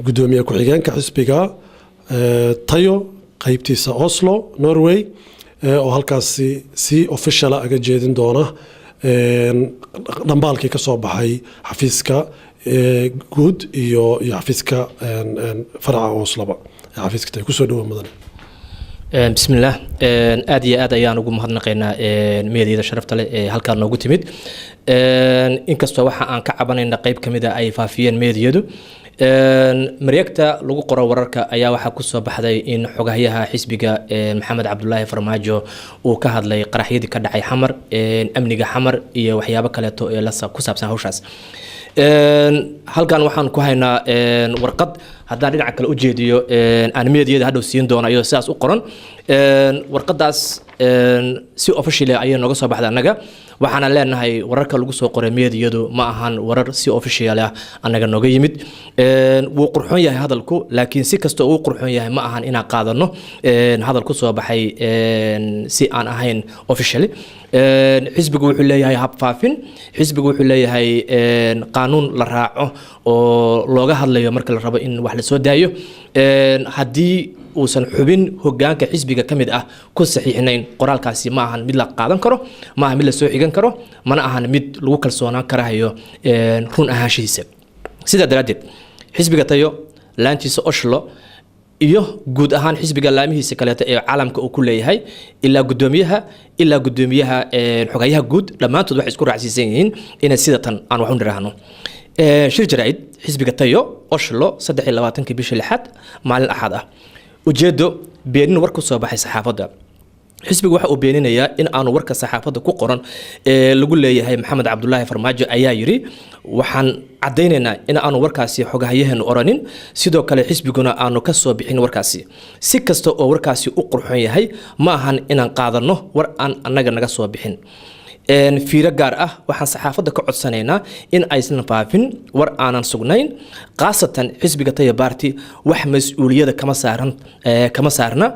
guddoomiye ku-xigeenka xisbiga Tayo qeybtiisa Oslo, Norway, oo halkaasi si official ah aga jeedin doona dhambaalkii ka soo baxay xafiiska guud iyo xafiiska faraca Osloba. Xafiiska Tayo kusoo dhawo, mudan. Bismillaah. Aad iyo aad ayaan ugu mahadnaqaynaa meediyada sharafta leh ee halkaan noogu timid, inkastoo waxa aan ka cabanayna qeyb ka mid a ay faafiyeen meediyadu. Mareegta lagu qoro wararka ayaa waxaa kusoo baxday in xogahyaha xisbiga Maxamed Cabdulaahi Farmaajo uu ka hadlay qaraxyadii ka dhacay Xamar, amniga Xamar iyo waxyaabo kaleeto ee ku saabsan hawshaas. Halkan waxaan ku haynaa warqad haddaan dhinaca kale u jeediyo aan meediyada hadhow siin doono, iyadoo sidaas u qoran. Warqadaas si officially ayay nooga soo baxday annaga. Waxaana leenahay wararka lagu soo qoray meediyadu ma ahan warar si official ah annaga nooga yimid. Wuu qurxoon yahay hadalku, laakiin si kasta uu qurxoon yahay ma ahan inaan qaadano hadal ku soo baxay si aan ahayn officially. Xisbigu wuxuu leeyahay hab faafin, xisbigu wuxuu leeyahay qaanuun la raaco oo looga hadlayo marka la rabo in wax la soo daayo. Haddii uusan xubin hogaanka xisbiga ka mid ah ku saxiixnayn qoraalkaasi, ma ahan mid la qaadan karo, ma aha mid la soo xigan karo, mana ahan mid lagu kalsoonaan karahayo run ahaanshihiisa. Sidaa daraaddeed, xisbiga Tayo laantiisa Oslo iyo guud ahaan xisbiga laamihiisa kaleeto ee caalamka uu ku leeyahay, ilaa guddoomiyaha, ilaa guddoomiyaha xogayaha guud, dhammaantood waxay isku raacsiisan yihiin inay sida tan aan wax u niraahno. Shir jaraa'id xisbiga Tayo Oslo, 23-kii bishii lixaad, maalin Axad ah. Ujeedo: beenin war ku soo baxay saxaafadda. Xisbigu waxa uu beeninayaa in aanu warka saxaafadda ku qoran ee lagu leeyahay Maxamed Cabdulaahi Farmaajo ayaa yidhi. Waxaan caddaynaynaa in aanu warkaasi xogahayaheenu oranin, sidoo kale xisbiguna aanu ka soo bixin warkaasi. Si kasta oo warkaasi u qurxoon yahay, ma ahan inaan qaadanno war aan annaga naga soo bixin. Fiiro gaar ah: waxaan saxaafadda ka codsanaynaa in aysan faafin war aanan sugnayn. Khaasatan xisbiga Taya Party wax mas-uuliyada kama saaran, kama saarna.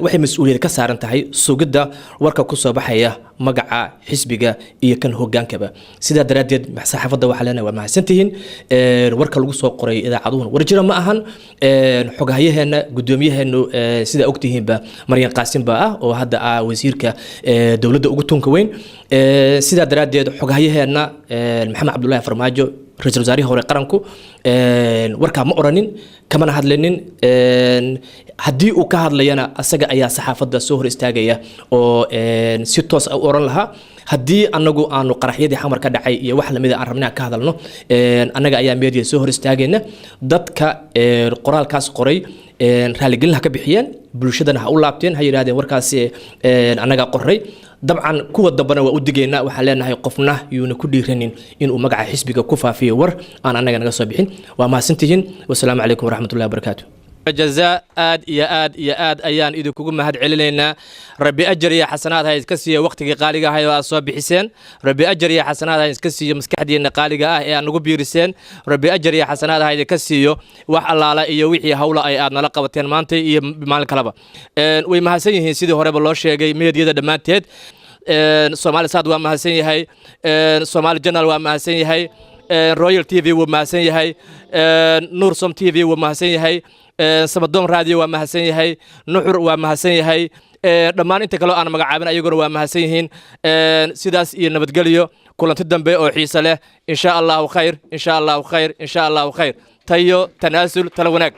Waxay mas-uuliyad ka saaran tahay sugidda warka ku soo baxaya Magaca xisbiga iyo kan hogaankaba. Sidaa daraaddeed saxaafadda waxaa leenahay waa mahadsantihiin. Warka lagu soo qoray idaacaduhuna war jira ma ahan. Xoghayaheena, guddoomiyaheenu, sidaa ogtihiinba Maryan Qaasim baa ah oo hadda ah wasiirka dowladda ugu tunka weyn. Sidaa daraaddeed xoghayaheena Maxamed Cabdullaahi Farmaajo, ra-iisul wasaarihii hore qaranku, warkaa ma oranin, kamana hadlinin. Haddii uu ka hadlayana asaga ayaa saxaafadda soo hor istaagaya oo si toos ah u oran lahaa. Haddii anagu aanu qaraxyadii Xamar ka dhacay iyo wax lamida aan rabnaa ka hadalno, annaga ayaa media soo hor istaagayna. Dadka qoraalkaas qoray raaligelin ha ka bixiyeen, bulshadana ha u laabteen, ha yidhahdeen warkaasi annagaa qoray. Dabcan kuwa dambena waa u digaynaa. Waxaan leenahay qofna yuuna ku dhiiranin inuu magaca xisbiga ku faafiyo war aan annaga naga soo bixin. Waa mahadsantihiin. Wasalaamu calaykum waraxmatullahi wabarakaatu. Jazaa aad iyo aad iyo aad ayaan idinkugu mahad celinaynaa. Rabbi ajar iyo xasanaad ha iska siiyo waqtigii qaaliga ahay oo aad soo bixiseen. Rabbi ajar iyo xasanaad ha iska siiyo maskaxdiinna qaaliga ah ee aad nagu biiriseen. Rabbi ajar iyo xasanaad ha idinka siiyo wax allaala iyo wixii hawla ay aad nala qabateen maanta iyo maalin kaleba. Way mahadsan yihiin, sidii horeba loo sheegay, meediyada dhammaanteed. Soomaali Saad waa mahadsan yahay, Soomaali Channel waa mahadsan yahay, Royal TV wuu mahadsan yahay, Nuur Som TV wuu mahadsan yahay, Samadoom Radio waa mahadsan yahay, Nuxur waa mahadsan yahay, dhammaan inta kaleo aan magacaabin ayaguna waa mahadsan yihiin. Sidaas iyo nabadgelyo, kulanti dambe oo xiise leh, insha Allahu khayr, insha Allahu khayr, insha Allahu khayr. Tayo, tanaasul, talo wanaag.